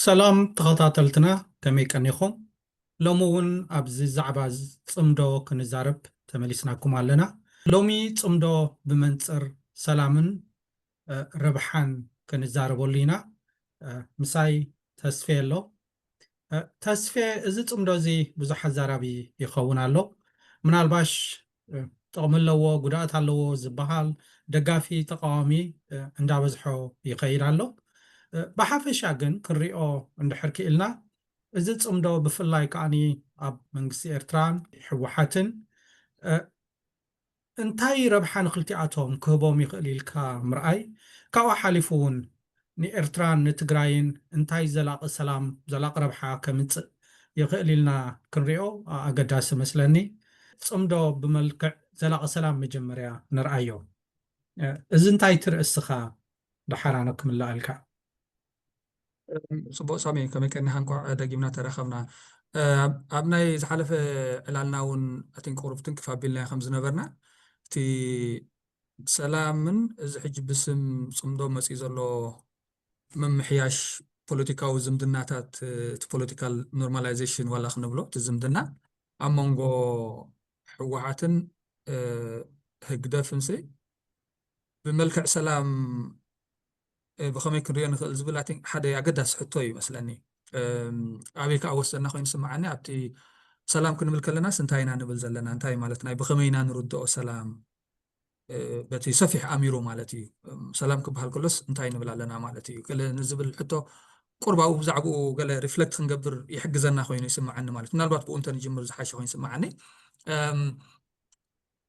ሰላም ተኸታተልትና፣ ከመይ ቀኒኹም? ሎሚ እውን ኣብዚ ዛዕባ ጽምዶ ክንዛረብ ተመሊስናኩም ኣለና። ሎሚ ጽምዶ ብመንጽር ሰላምን ረብሓን ክንዛረበሉ ኢና። ምሳይ ተስፌ ኣሎ። ተስፌ፣ እዚ ጽምዶ እዚ ብዙሕ ኣዛራቢ ይኸውን ኣሎ። ምናልባሽ ጥቕሚ ኣለዎ፣ ጉድኣት ኣለዎ ዝበሃል፣ ደጋፊ ተቃዋሚ እንዳበዝሖ ይኸይድ ኣሎ። ብሓፈሻ ግን ክንሪኦ እንድሕር ክኢልና፣ እዚ ጽምዶ ብፍላይ ከዓኒ ኣብ መንግስቲ ኤርትራን ህወሓትን እንታይ ረብሓ ንክልቲኣቶም ክህቦም ይኽእል ኢልካ ምርኣይ፣ ካብኡ ሓሊፉ እውን ንኤርትራን ንትግራይን እንታይ ዘላቒ ሰላም፣ ዘላቒ ረብሓ ከምጽእ ይኽእል ኢልና ክንሪኦ ኣገዳሲ መስለኒ። ጽምዶ ብመልክዕ ዘላቒ ሰላም መጀመርያ ንርኣዮ። እዚ እንታይ ትርኢ እስኻ? ደሓር ኣነ ክምልኣልካ። ጽቡቕ ሳሚ፣ ከመይ ቀኒኻ? እንኳዕ ደጊምና ተራኸብና። ኣብ ናይ ዝሓለፈ ዕላልና እውን ኣቲን ቁሩብ ትንክፍ ኣቢልና ከም ዝነበርና፣ እቲ ሰላምን እዚ ሕጂ ብስም ጽምዶ መጺኡ ዘሎ ምምሕያሽ ፖለቲካዊ ዝምድናታት፣ እቲ ፖለቲካል ኖርማላይዜሽን ዋላ ክንብሎ፣ እቲ ዝምድና ኣብ መንጎ ህወሓትን ህግደፍን ሲ ብመልክዕ ሰላም ብኸመይ ክንሪኦ ንኽእል ዝብል ኣቲን ሓደ ኣገዳሲ ሕቶ እዩ መስለኒ። ኣበይ ከዓ ወሰና ኮይኑ ስምዓኒ፣ ኣብቲ ሰላም ክንብል ከለናስ እንታይ ኢና ንብል ዘለና? እንታይ ማለትና እዩ? ብኸመይ ኢና ንርድኦ ሰላም? በቲ ሰፊሕ ኣሚሩ ማለት እዩ። ሰላም ክበሃል ከሎስ እንታይ ንብል ኣለና ማለት እዩ? ገለ ንዝብል ሕቶ ቁርባኡ ብዛዕባኡ ገለ ሪፍለክት ክንገብር ይሕግዘና ኮይኑ ይስምዓኒ ማለት። ምናልባት ብኡ እንተንጅምር ዝሓሸ ኮይኑ ይስምዓኒ።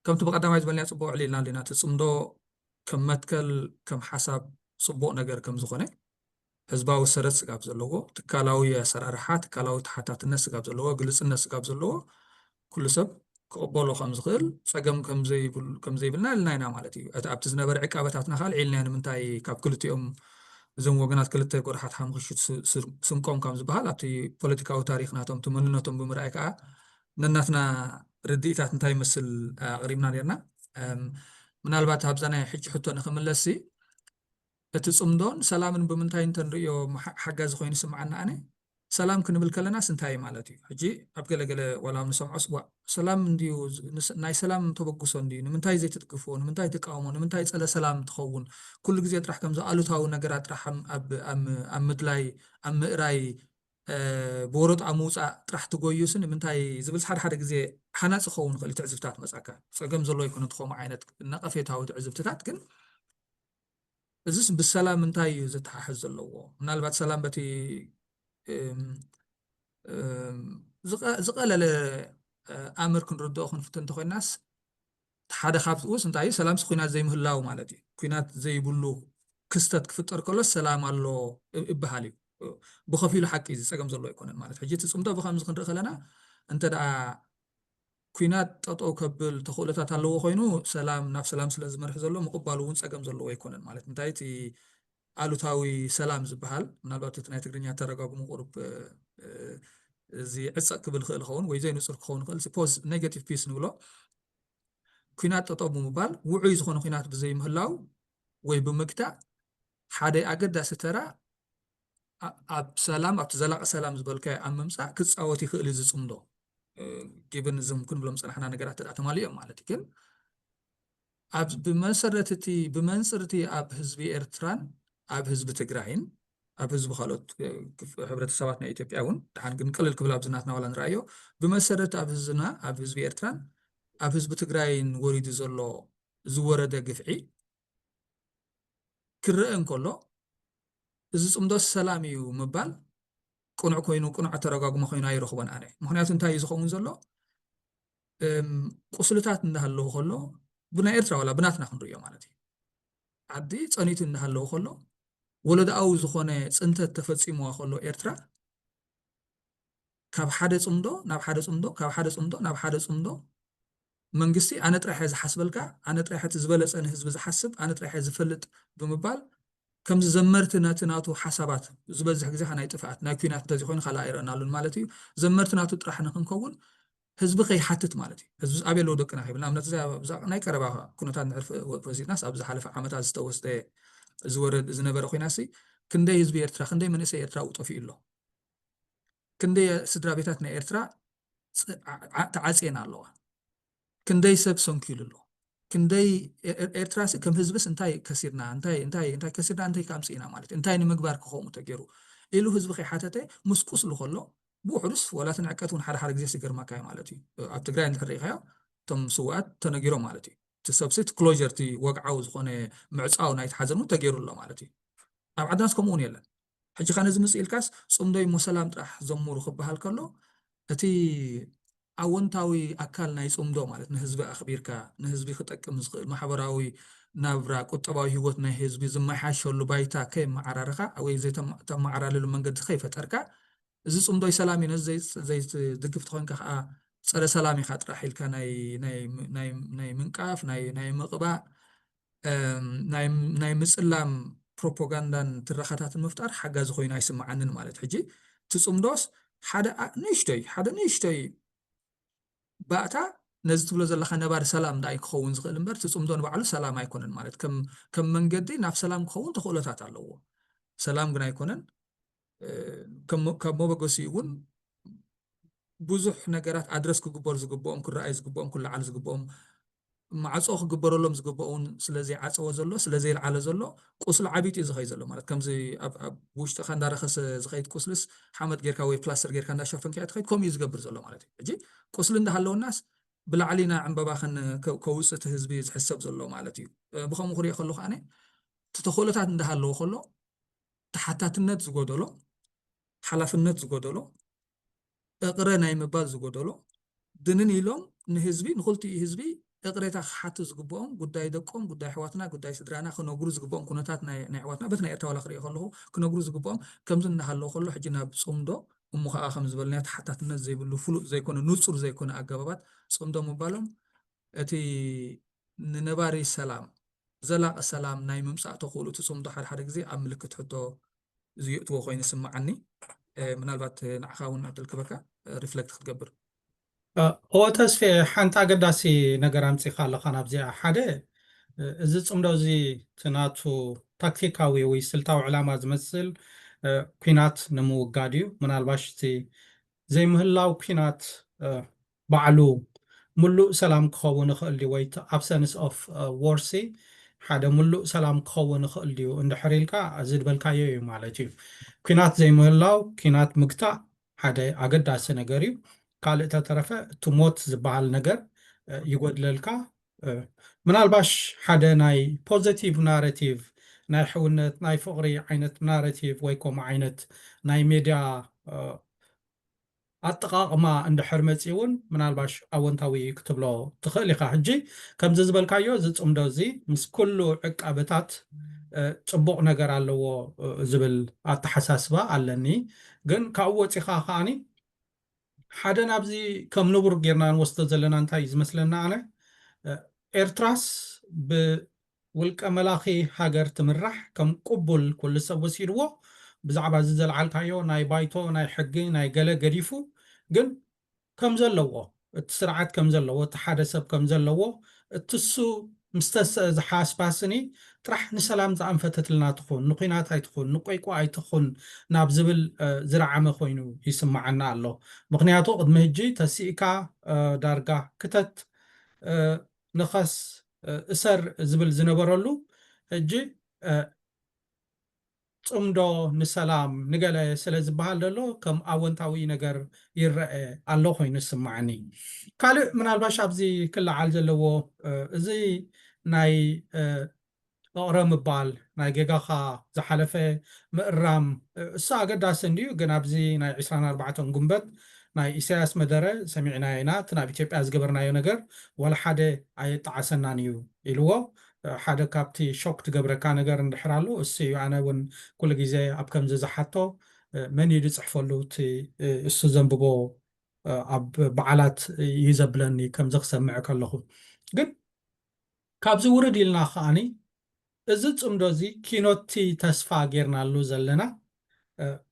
ከምቲ ብቐዳማይ ዝበልናዮ ጽቡቕ ኣዕሊልና ኣለና። እቲ ጽምዶ ከም መትከል፣ ከም ሓሳብ ጽቡቕ ነገር ከም ዝኾነ፣ ህዝባዊ ሰረት ስጋብ ዘለዎ፣ ትካላዊ ኣሰራርሓ፣ ትካላዊ ተሓታትነት ስጋብ ዘለዎ፣ ግልጽነት ስጋብ ዘለዎ፣ ኩሉ ሰብ ክቕበሎ ከም ዝኽእል ጸገም ከም ዘይብልና ኢልና ኢና ማለት እዩ። እቲ ኣብቲ ዝነበረ ዕቃበታትና ከዓ ኣልዒልና፣ ንምንታይ ካብ ክልቲኦም እዞም ወገናት ክልተ ጎርሓት ሓሙኽሽት ስንቆም ከም ዝበሃል ኣብቲ ፖለቲካዊ ታሪኽ ናቶም፣ እቲ መንነቶም ብምርኣይ ከዓ ነናትና ርድኢታት እንታይ ይመስል ኣቕሪብና ነርና። ምናልባት ኣብዛ ናይ ሕጂ ሕቶ ንክምለስ፣ እቲ ጽምዶን ሰላምን ብምንታይ እንተንርእዮ ሓጋዚ ኮይኑ ይስምዓና ኣነ፣ ሰላም ክንብል ከለናስ እንታይ ማለት እዩ? ሕጂ ኣብ ገለገለ ዋላ ንሰምዖስ፣ ዋ፣ ሰላም እንድዩ፣ ናይ ሰላም ተበግሶ እንድዩ፣ ንምንታይ ዘይትድግፍዎ? ንምንታይ ትቃወሞ? ንምንታይ ጸለ ሰላም ትኸውን? ኩሉ ግዜ ጥራሕ ከምዚ ኣሉታዊ ነገራት ጥራሕ ኣብ ምድላይ፣ ኣብ ምእራይ፣ ብወረጣ ምውፃእ ጥራሕ ትጎዩስ ንምንታይ ዝብል ሓደ ሓደ ግዜ ሓናፂ ክኸውን ይኽእል እዩ። ትዕዝብታት መፃካ ጸገም ዘለዎ ኣይኮነን። ትኸሙ ዓይነት ነቐፌታዊ ትዕዝብትታት ግን እዚስ ብሰላም እንታይ እዩ ዝተሓሕዝ ዘለዎ? ምናልባት ሰላም በቲ ዝቐለለ ኣምር ክንርድኦ ክንፍትን እንተኮይናስ ሓደ ካብኡስ እንታይ እዩ? ሰላምስ ኩናት ዘይምህላው ማለት እዩ። ኩናት ዘይብሉ ክስተት ክፍጠር ከሎ ሰላም ኣሎ ይበሃል እዩ። ብኸፊሉ ሓቂ እዩ፣ ጸገም ዘለዎ ኣይኮነን ማለት። ሕጂ እቲ ጽምዶ ብኸምዚ ክንርኢ ከለና እንተ ደኣ ኩናት ጠጠው ከብል ተኽእሎታት ኣለዎ ኮይኑ ሰላም ናብ ሰላም ስለ ዝመርሕ ዘሎ ምቕባሉ እውን ጸገም ዘለዎ ኣይኮነን ማለት። እንታይ እቲ ኣሉታዊ ሰላም ዝበሃል ምናልባት እቲ ናይ ትግርኛ ተረጋጉሙ ቁሩብ እዚ ዕጸቅ ክብል ይኽእል ይኸውን ወይ ዘይንጹር ክኸውን ይኽእል። ፖዝ ኔጋቲቭ ፒስ ንብሎ ኩናት ጠጠው ብምባል ውዑይ ዝኾነ ኩናት ብዘይምህላው ወይ ብምግታእ ሓደ ኣገዳሲ ተራ ኣብ ሰላም ኣብቲ ዘላቂ ሰላም ዝበልካዮ ኣብ ምምፃእ ክፃወት ይኽእል እዩ ዝፅምዶ። ጊብን እዞም ክንብሎም ዝፀናሕና ነገራት ተዳ ተማሊኦም ማለት እዩ። ግን ኣብ ብመሰረት እቲ ብመንፅር እቲ ኣብ ህዝቢ ኤርትራን ኣብ ህዝቢ ትግራይን ኣብ ህዝቢ ካልኦት ሕብረተሰባት ናይ ኢትዮጵያ እውን ደሓን ግን ቅልል ክብል ኣብዚ ናትና ዋላ ንረኣዮ ብመሰረት ኣብ ህዝብና ኣብ ህዝቢ ኤርትራን ኣብ ህዝቢ ትግራይን ወሪዱ ዘሎ ዝወረደ ግፍዒ ክረአ እንከሎ እዚ ፅምዶ ሰላም እዩ ምባል ቅኑዕ ኮይኑ ቅኑዕ ኣተረጓጉማ ኮይኑ ኣይረኽቦን ኣነ። ምክንያቱ እንታይ እዩ ዝኸውን ዘሎ? ቁስልታት እንዳሃለዉ ከሎ ብናይ ኤርትራ ዋላ ብናትና ክንርእዮ ማለት እዩ። ዓዲ ፀኒቱ እንዳሃለዉ ከሎ ወለዶኣዊ ዝኾነ ፅንተት ተፈፂምዋ ከሎ ኤርትራ ካብ ሓደ ፅምዶ ናብ ሓደ ፅምዶ ካብ ሓደ ፅምዶ ናብ ሓደ ፅምዶ መንግስቲ ኣነ ጥራሕ እየ ዝሓስበልካ፣ ኣነ ጥራሕ እቲ ዝበለፀ ንህዝቢ ዝሓስብ፣ ኣነ ጥራሕ እየ ዝፈልጥ ብምባል ከምዚ ዘመርቲ ነቲ ናቱ ሓሳባት ዝበዝሕ ግዜ ናይ ጥፍኣት ናይ ኩናት እንተዚ ኮይኑ ካልእ ኣይረእናሉን ማለት እዩ። ዘመርቲ ናቱ ጥራሕ ንክንከውን ህዝቢ ከይሓትት ማለት እዩ። ህዝቢ ኣበይ ኣለዉ ደቅና ከይብል ንኣብነት እዛ ናይ ቀረባ ኩነታት ንሕር ወሲድናስ ኣብ ዝሓለፈ ዓመታት ዝተወስደ ዝወረድ ዝነበረ ኮይናሲ ክንደይ ህዝቢ ኤርትራ፣ ክንደይ መንእሰይ ኤርትራ ጠፊኡ ኣሎ? ክንደይ ስድራ ቤታት ናይ ኤርትራ ተዓፅየን ኣለዋ? ክንደይ ሰብ ሰንኪሉ ኣሎ? ክንደይ ኤርትራስ ከም ህዝብስ እንታይ ከሲርና? እንታይ እንታይ እንታይ ከሲርና? እንታይ ካምፅእና ማለት እንታይ ንምግባር ክኸምኡ ተገይሩ ኢሉ ህዝቢ ከይሓተተ ምስ ቁስሉ ከሎ ብውሕዱስ ወላቲ ንዕቀት እውን ሓደ ሓደ ግዜ ስገርማካዮ ማለት እዩ። ኣብ ትግራይ እንድሕር ርኢኻዮ እቶም ስውኣት ተነጊሮም ማለት እዩ። እቲ ሰብሲ እቲ ክሎጀር እቲ ወግዓዊ ዝኾነ ምዕፃው ናይቲ ሓዘን እውን ተገይሩ ኣሎ ማለት እዩ። ኣብ ዓድናስ ከምኡ እውን የለን። ሕጂ ካ ነዚ ምፅእ ኢልካስ ፅምዶ እሞ ሰላም ጥራሕ ዘምሩ ክበሃል ከሎ እቲ ኣወንታዊ ኣካል ናይ ፅምዶ ማለት ንህዝቢ ኣኽቢርካ ንህዝቢ ክጠቅም ዝኽእል ማሕበራዊ ናብራ ቁጠባዊ ህይወት ናይ ህዝቢ ዝመሓሸሉ ባይታ ከየመዓራረኻ ወይ ዘይተመዓራልሉ መንገዲ ከይፈጠርካ እዚ ፅምዶይ ሰላም እዩ ነዚ ዘይትድግፍ ተኮንካ ከዓ ፀረ ሰላም ኢካ ጥራሕ ኢልካ ናይ ምንቃፍ ናይ ምቅባእ ናይ ምፅላም ፕሮፓጋንዳን ትረኻታትን ምፍጣር ሓጋዚ ኮይኑ ኣይስምዓንን ማለት ሕጂ እቲ ፅምዶስ ሓደ ንእሽቶይ ሓደ ንእሽቶይ ባእታ ነዚ ትብሎ ዘለካ ነባሪ ሰላም ዳኣ ክኸውን ዝኽእል እምበር እቲ ፅምዶ ንባዕሉ ሰላም ኣይኮነን ማለት ከም መንገዲ ናብ ሰላም ክኸውን ተኽእሎታት ኣለዎ ሰላም ግን ኣይኮነን ካብ መበገሲኡ እውን ብዙሕ ነገራት ኣድረስ ክግበሩ ዝግብኦም ክረኣዩ ዝግብኦም ክለዓሉ ዝግብኦም ማዕፆ ክግበረሎም ዝግብኦ እውን ስለዘይዓፀወ ዘሎ ስለዘይለዓለ ዘሎ ቁስሊ ዓብይቲ እዩ ዝኸይ ዘሎ ማለት ከምዚ ኣብ ውሽጥካ እንዳረኸሰ ዝኸይድ ቁስልስ ሓመድ ጌርካ ወይ ፕላስተር ጌርካ እንዳሸፈንካ ትኸይድ ከምኡ እዩ ዝገብር ዘሎ ማለት እዩ ሕጂ ቁስሊ እንዳሃለወናስ ብላዕሊ ናይ ዕንበባ ከውፅእ እቲ ህዝቢ ዝሕሰብ ዘሎ ማለት እዩ ብከምኡ ክሪኦ ከለኩ ኣነ እቲ ተኽእሎታት እንዳሃለዎ ከሎ ተሓታትነት ዝጎደሎ ሓላፍነት ዝጎደሎ እቕረ ናይ ምባል ዝጎደሎ ድንን ኢሎም ንህዝቢ ንክልቲኡ ህዝቢ እቕሬታ ክሓቱ ዝግብኦም ጉዳይ ደቆም ጉዳይ ኣሕዋትና ጉዳይ ስድራና ክነግሩ ዝግብኦም ኩነታት ናይ ኣሕዋትና በቲ ናይ ኤርትራ ዋላ ክሪኦ ከለኹ ክነግሩ ዝግብኦም ከምዚ እናሃለዉ ከሎ ሕጂ ናብ ፅምዶ እሞ ከዓ ከም ዝበልናዮ ተሓታትነት ዘይብሉ ፍሉጥ ዘይኮነ ንፁር ዘይኮነ ኣገባባት ፅምዶ ምባሎም እቲ ንነባሪ ሰላም ዘላቂ ሰላም ናይ ምምፃእ ተኽእሎ እቲ ፅምዶ ሓደ ሓደ ግዜ ኣብ ምልክት ሕቶ ዝየእትዎ ኮይኑ ይስምዓኒ ምናልባት ንዓኻ እውን ዕድል ክበካ ሪፍለክት ክትገብር ኦ ተስፌ ሓንቲ ኣገዳሲ ነገር ኣምፂኻ ኣለኻ ናብዚኣ ሓደ እዚ ፅምዶ እዚ እቲ ናቱ ታክቲካዊ ወይ ስልታዊ ዕላማ ዝመስል ኩናት ንምውጋድ እዩ ምናልባሽ እቲ ዘይምህላው ኩናት ባዕሉ ምሉእ ሰላም ክኸውን ይኽእል ድዩ ወይ ኣብሰንስ ኦፍ ወርሲ ሓደ ምሉእ ሰላም ክኸውን ይኽእል ድዩ እንድሕር ኢልካ እዚ ዝበልካዮ እዩ ማለት እዩ ኩናት ዘይምህላው ኩናት ምግታእ ሓደ ኣገዳሲ ነገር እዩ ካልእ ተተረፈ እቲ ሞት ዝበሃል ነገር ይጎድለልካ ምናልባሽ ሓደ ናይ ፖዘቲቭ ናረቲቭ ናይ ሕውነት ናይ ፍቕሪ ዓይነት ናረቲቭ ወይ ከምኡ ዓይነት ናይ ሜድያ ኣጠቓቕማ እንድሕር መፂ እውን ምናልባሽ ኣወንታዊ ክትብሎ ትኽእል ኢኻ ሕጂ ከምዚ ዝበልካዮ እዚ ፅምዶ እዚ ምስ ኩሉ ዕቃበታት ፅቡቕ ነገር ኣለዎ ዝብል ኣተሓሳስባ ኣለኒ ግን ካብኡ ወፂኻ ከዓኒ ሓደ ናብዚ ከም ንቡር ጌርና ንወስዶ ዘለና እንታይ እዩ ዝመስለና ኣነ ኤርትራስ ብ ውልቀ መላኺ ሃገር ትምራሕ ከም ቅቡል ኩሉ ሰብ ወሲድዎ ብዛዕባ እዚ ዘልዓልካዮ ናይ ባይቶ ናይ ሕጊ ናይ ገለ ገዲፉ ግን ከም ዘለዎ እቲ ስርዓት ከም ዘለዎ እቲ ሓደ ሰብ ከም ዘለዎ እቲ እሱ ምስ ተስአ ዝሓስባስኒ ጥራሕ ንሰላም ዝኣንፈተትልና ትኹን ንኩናት ኣይትኹን ንቆይቆ ኣይትኹን ናብ ዝብል ዝረዓመ ኮይኑ ይስምዓና ኣሎ ምክንያቱ ቅድሚ ህጂ ተሲእካ ዳርጋ ክተት ንኸስ እሰር ዝብል ዝነበረሉ ሕጂ ፅምዶ ንሰላም ንገለ ስለ ዝበሃል ዘሎ ከም ኣወንታዊ ነገር ይረአ ኣሎ ኮይኑ ይስማዓኒ ካልእ ምናልባሽ ኣብዚ ክለዓል ዘለዎ እዚ ናይ እቕረ ምባል ናይ ጌጋኻ ዝሓለፈ ምእራም እሱ ኣገዳሲ እንድዩ ግን ኣብዚ ናይ ዕስራን ኣርባዕተን ጉንበት ናይ ኢሳያስ መደረ ሰሚዕናዮ ኢና እቲ ናብ ኢትዮጵያ ዝገበርናዮ ነገር ዋላ ሓደ ኣየጣዓሰናን እዩ ኢልዎ ሓደ ካብቲ ሾክ ትገብረካ ነገር እንድሕር ኣሎ እሱ እዩ ኣነ እውን ኩሉ ግዜ ኣብ ከምዚ ዝሓቶ መን እዩ ዝፅሕፈሉ እቲ እሱ ዘንብቦ ኣብ በዓላት እዩ ዘብለኒ ከምዚ ክሰምዕ ከለኹ ግን ካብዚ ውርድ ኢልና ከዓኒ እዚ ፅምዶ እዚ ኪኖቲ ተስፋ ጌርናሉ ዘለና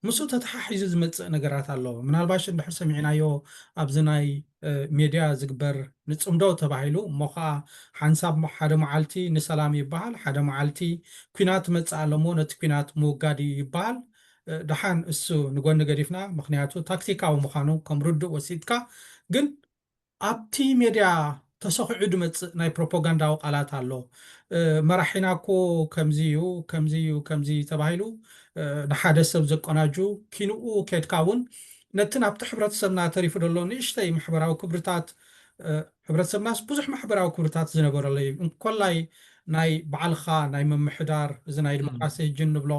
ምስኡ ተተሓሒዙ ዝመፅእ ነገራት ኣሎ። ምናልባሽ እንድሕር ሰሚዕናዮ ኣብዚ ናይ ሜድያ ዝግበር ንፅምዶ ተባሂሉ እሞ ከዓ ሓንሳብ ሓደ መዓልቲ ንሰላም ይበሃል፣ ሓደ መዓልቲ ኲናት መፅእ ኣለሞ ነቲ ኲናት ምውጋድ እዩ ይበሃል። ደሓን እሱ ንጎኒ ገዲፍና፣ ምክንያቱ ታክቲካዊ ምዃኑ ከም ርዱእ ወሲድካ፣ ግን ኣብቲ ሜድያ ተሰኺዑ ድመፅእ ናይ ፕሮፓጋንዳዊ ቃላት ኣሎ። መራሒና እኮ ከምዚ እዩ፣ ከምዚ እዩ፣ ከምዚ እዩ ተባሂሉ ንሓደ ሰብ ዘቆናጁ፣ ኪንኡ ኬድካ እውን ነቲ ናብቲ ሕብረተሰብና ተሪፉ ዘሎ ንእሽተይ ማሕበራዊ ክብርታት፣ ሕብረተሰብናስ ብዙሕ ማሕበራዊ ክብርታት ዝነበረሎ እዩ። እንኮላይ ናይ ባዕልኻ ናይ ምምሕዳር፣ እዚ ናይ ዲሞክራሲ ህጂ እንብሎ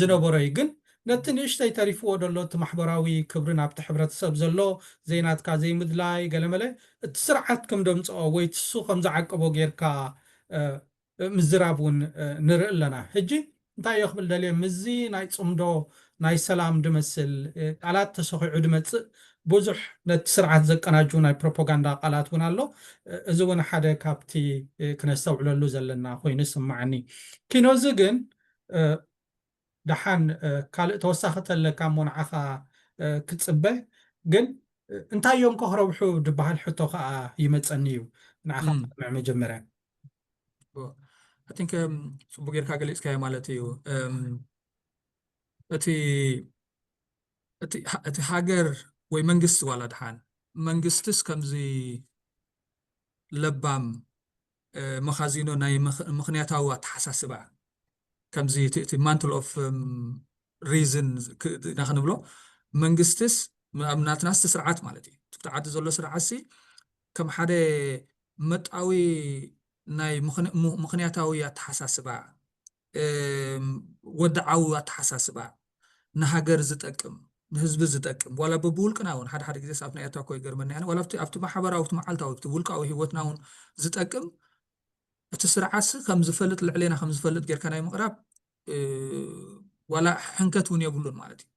ዝነበሮ እዩ። ግን ነቲ ንእሽተይ ተሪፍዎ ዘሎ እቲ ማሕበራዊ ክብሪ ናብቲ ሕብረተሰብ ዘሎ ዘይናትካ ዘይምድላይ ገለመለ እቲ ስርዓት ከም ደምፅኦ ወይ ትሱ ከም ዝዓቀቦ ጌርካ ምዝራብ እውን ንርኢ ኣለና። ሕጂ እንታይ እዮ ክብል ደልየ፣ ምስዚ ናይ ፅምዶ ናይ ሰላም ድመስል ቃላት ተሰኺዑ ድመፅእ ብዙሕ ነቲ ስርዓት ዘቀናጁ ናይ ፕሮፓጋንዳ ቃላት እውን ኣሎ። እዚ እውን ሓደ ካብቲ ክነስተውዕለሉ ዘለና ኮይኑ ይስማዓኒ። ኪኖዚ ግን ደሓን ካልእ ተወሳኺ ተለካ እሞ ንዓኻ ክፅበ። ግን እንታይ እዮም ከኽረብሑ ድበሃል ሕቶ ከዓ ይመፀኒ እዩ። ንዓኻ ክሰምዕ መጀመርያ። I think ፅቡቅ ጌርካ ገሊፅካዮ ማለት እዩ። እቲ እቲ ሃገር ወይ መንግስቲ ዋላ ድሓን መንግስትስ ከምዚ ለባም መኻዚኖ ናይ ምኽንያታዊ ኣተሓሳስባ ከምዚ እቲ mantle of reason ኢና ክንብሎ መንግስትስ ኣብ ናትናስ ስርዓት ማለት እዩ። ትብቲ ዓዲ ዘሎ ስርዓትሲ ከም ሓደ መጣዊ ናይ ምኽንያታዊ ኣተሓሳስባ ወድዓዊ ኣተሓሳስባ ንሃገር ዝጠቅም ንህዝቢ ዝጠቅም ዋላ ብውልቅና እውን ሓደ ሓደ ግዜ ኣብ ናይ ኣታኮ ይገርመኒ ዋላ ኣብቲ ማሕበራዊ ኣብቲ መዓልታዊ ኣብቲ ውልቃዊ ህይወትና እውን ዝጠቅም እቲ ስርዓትሲ ከም ዝፈልጥ ልዕሌና ከም ዝፈልጥ ጌርካ ናይ ምቕራብ ዋላ ሕንከት እውን የብሉን ማለት እዩ።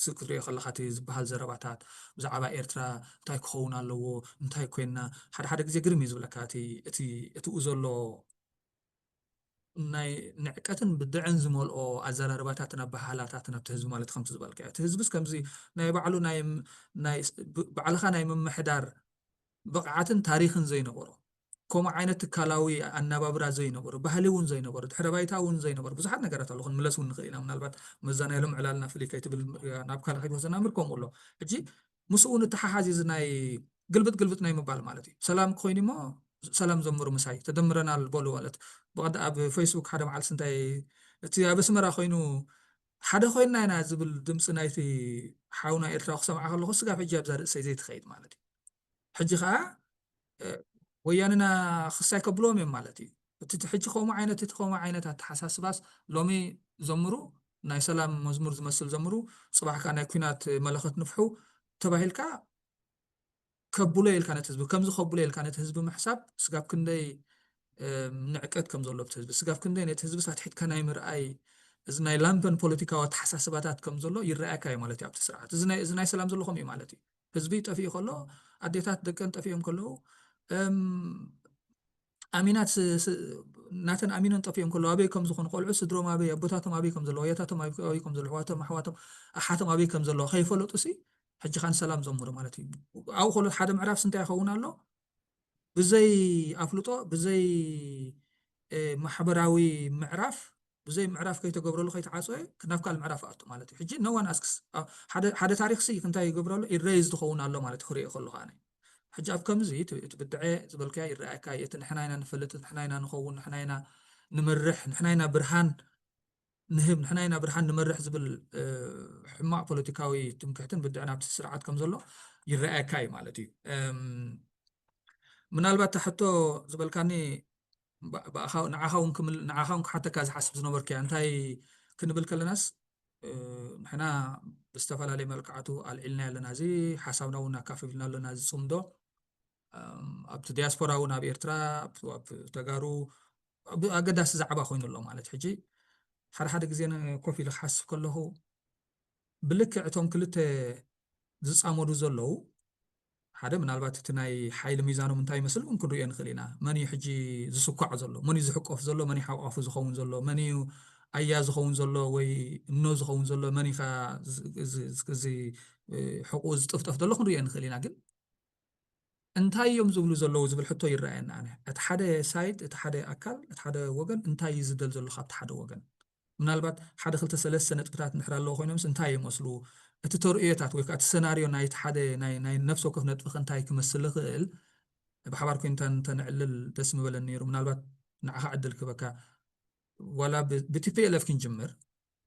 ክትሪኦ ከለካ እቲ ዝበሃል ዘረባታት ብዛዕባ ኤርትራ እንታይ ክኸውን ኣለዎ እንታይ ኮይንና ሓደ ሓደ ግዜ ግርም እዩ ዝብለካ እቲኡ ዘሎ ናይ ንዕቀትን ብድዐን ዝመልኦ ኣዘራርባታትን ኣበሃህላታትን ኣብቲ ህዝቢ ማለት ከምቲ ዝበልካዮ እቲ ህዝብስ ከምዚ ናይ ባዕሉ ባዕልኻ ናይ ምምሕዳር ብቕዓትን ታሪኽን ዘይነበሮ ከምኡ ዓይነት ትካላዊ ኣነባብራ ዘይነበሮ ባህሊ እውን ዘይነበሮ ድሕረ ባይታ እውን ዘይነበሮ ብዙሓት ነገራት ኣሎ ክንምለስ እውን ንኽእል ኢና ምናልባት መዛ ናይ ሎም ዕላልና ፍልይ ከይትብል ናብ ካልእ ከይትወሰና ምር ከምኡ ኣሎ ሕጂ ምስኡ እውን እተሓሓዝ እዚ ናይ ግልብጥ ግልብጥ ናይ ምባል ማለት እዩ ሰላም ኮይኑ ሞ ሰላም ዘምሩ ምሳይ ተደምረናል በሉ ማለት ብቐዳ ኣብ ፌስቡክ ሓደ መዓልቲ እንታይ እቲ ኣብ ኣስመራ ኮይኑ ሓደ ኮይንና ኢና ዝብል ድምፂ ናይቲ ሓውና ኤርትራዊ ክሰምዓ ከለኹ ስጋብ ሕጂ ኣብዛ ርእሰይ ዘይትኸይድ ማለት እዩ ሕጂ ከዓ ወያንና ክሳይ ከብልዎም እዮም ማለት እዩ እቲ ሕጂ ከምኡ ዓይነት እቲ ከምኡ ዓይነት ኣተሓሳስባስ ሎሚ ዘምሩ ናይ ሰላም መዝሙር ዝመስል ዘምሩ ፅባሕ ከዓ ናይ ኩናት መለኸት ንፍሑ ተባሂልካ ከብሎ ኢልካ ነቲ ህዝቢ ከምዚ ከብሎ ኢልካ ነቲ ህዝቢ ምሕሳብ ስጋብ ክንደይ ንዕቀት ከም ዘሎ እቲ ህዝቢ ስጋብ ክንደይ ነቲ ህዝቢ ሳትሒትካ ናይ ምርኣይ እዚ ናይ ላምፐን ፖለቲካዊ ኣተሓሳስባታት ከም ዘሎ ይረኣየካ እዩ ማለት እዩ ኣብቲ ስርዓት እዚ ናይ ሰላም ዘሎ ከምኡ እዩ ማለት እዩ ህዝቢ ጠፊኡ ከሎ ኣዴታት ደቀን ጠፊኦም ከለዉ ኣሚናት ናተን ኣሚኖን ጠፊኦም ከለዉ ኣበይ ከም ዝኾኑ ቆልዑ ስድሮም ኣበይ ኣቦታቶም ኣበይ ከም ዘለዉ ኣያታቶም ኣበይ ከም ዘለዉ ኣሕዋቶም ኣሕዋቶም ኣሓቶም ኣበይ ከም ዘለዉ ከይፈለጡ ሲ ሕጂ ካን ሰላም ዘምሩ ማለት እዩ ኣብኡ ከሎ ሓደ ምዕራፍ ስንታይ ይኸውን ኣሎ ብዘይ ኣፍልጦ ብዘይ ማሕበራዊ ምዕራፍ ብዘይ ምዕራፍ ከይተገብረሉ ከይተዓፀወ ናብ ካልእ ምዕራፍ ኣቱ ማለት እዩ ሕጂ no one asks ሓደ ታሪክ ሲ እንታይ ይገብረሉ erase ዝኸውን ኣሎ ማለት ክሪኦ ከለኹ ኣነ ሕጂ ኣብ ከምዚ እቲ ብድዐ ዝበልካያ ይረኣየካ እቲ ንሕና ኢና ንፈልጥ ንሕና ኢና ንኸውን ንሕና ኢና ንመርሕ ንሕና ኢና ብርሃን ንህብ ንሕና ኢና ብርሃን ንመርሕ ዝብል ሕማቅ ፖለቲካዊ ትምክሕትን ብድዐ ናብቲ ስርዓት ከም ዘሎ ይረኣየካ እዩ ማለት እዩ ምናልባት እታ ሕቶ ዝበልካኒ ንዓኻ እውን ክሓተካ ዝሓስብ ዝነበርኩ እያ እንታይ ክንብል ከለናስ ንሕና ብዝተፈላለየ መልክዓቱ ኣልዒልና ኣለና እዚ ሓሳብና እውን ኣካፍልና ኣለና እዚ ፅምዶ ኣብቲ ዲያስፖራ እውን ኣብ ኤርትራ ኣብ ተጋሩ ኣገዳሲ ዛዕባ ኮይኑ ኣሎ ማለት ሕጂ ሓደ ሓደ ግዜ ኮፍ ኢለ ክሓስብ ከለኹ ብልክዕ እቶም ክልተ ዝፃመዱ ዘለዉ ሓደ ምናልባት እቲ ናይ ሓይሊ ሚዛኖም እንታይ ይመስል እውን ክንሪኦ ንኽእል ኢና መን እዩ ሕጂ ዝስኳዕ ዘሎ መን እዩ ዝሕቆፍ ዘሎ መን እዩ ሓቋፉ ዝኸውን ዘሎ መን እዩ ኣያ ዝኸውን ዘሎ ወይ እኖ ዝኸውን ዘሎ መን ኢኻ እዚ ሕቁ ዝጥፍጠፍ ዘሎ ክንሪኦ ንኽእል ኢና። ግን እንታይ እዮም ዝብሉ ዘለዉ ዝብል ሕቶ ይረኣየና። ኣነ እቲ ሓደ ሳይድ፣ እቲ ሓደ ኣካል፣ እቲ ሓደ ወገን እንታይ እዩ ዝደል ዘሎ ካብቲ ሓደ ወገን? ምናልባት ሓደ ክልተ ሰለስተ ነጥብታት እንድሕር ኣለዎ ኮይኖምስ እንታይ ይመስሉ? እቲ ተርእዮታት ወይ ከዓ እቲ ሰናርዮ ናይቲ ሓደ ናይ ነፍሲ ወከፍ ነጥቢ ከ እንታይ ክመስል ይኽእል? ብሓባር ኮይንታ እንተንዕልል ደስ ምበለን ነይሩ። ምናልባት ንዓኻ ዕድል ክበካ፣ ዋላ ብቲ ፒ ኤል ኤፍ ክንጅምር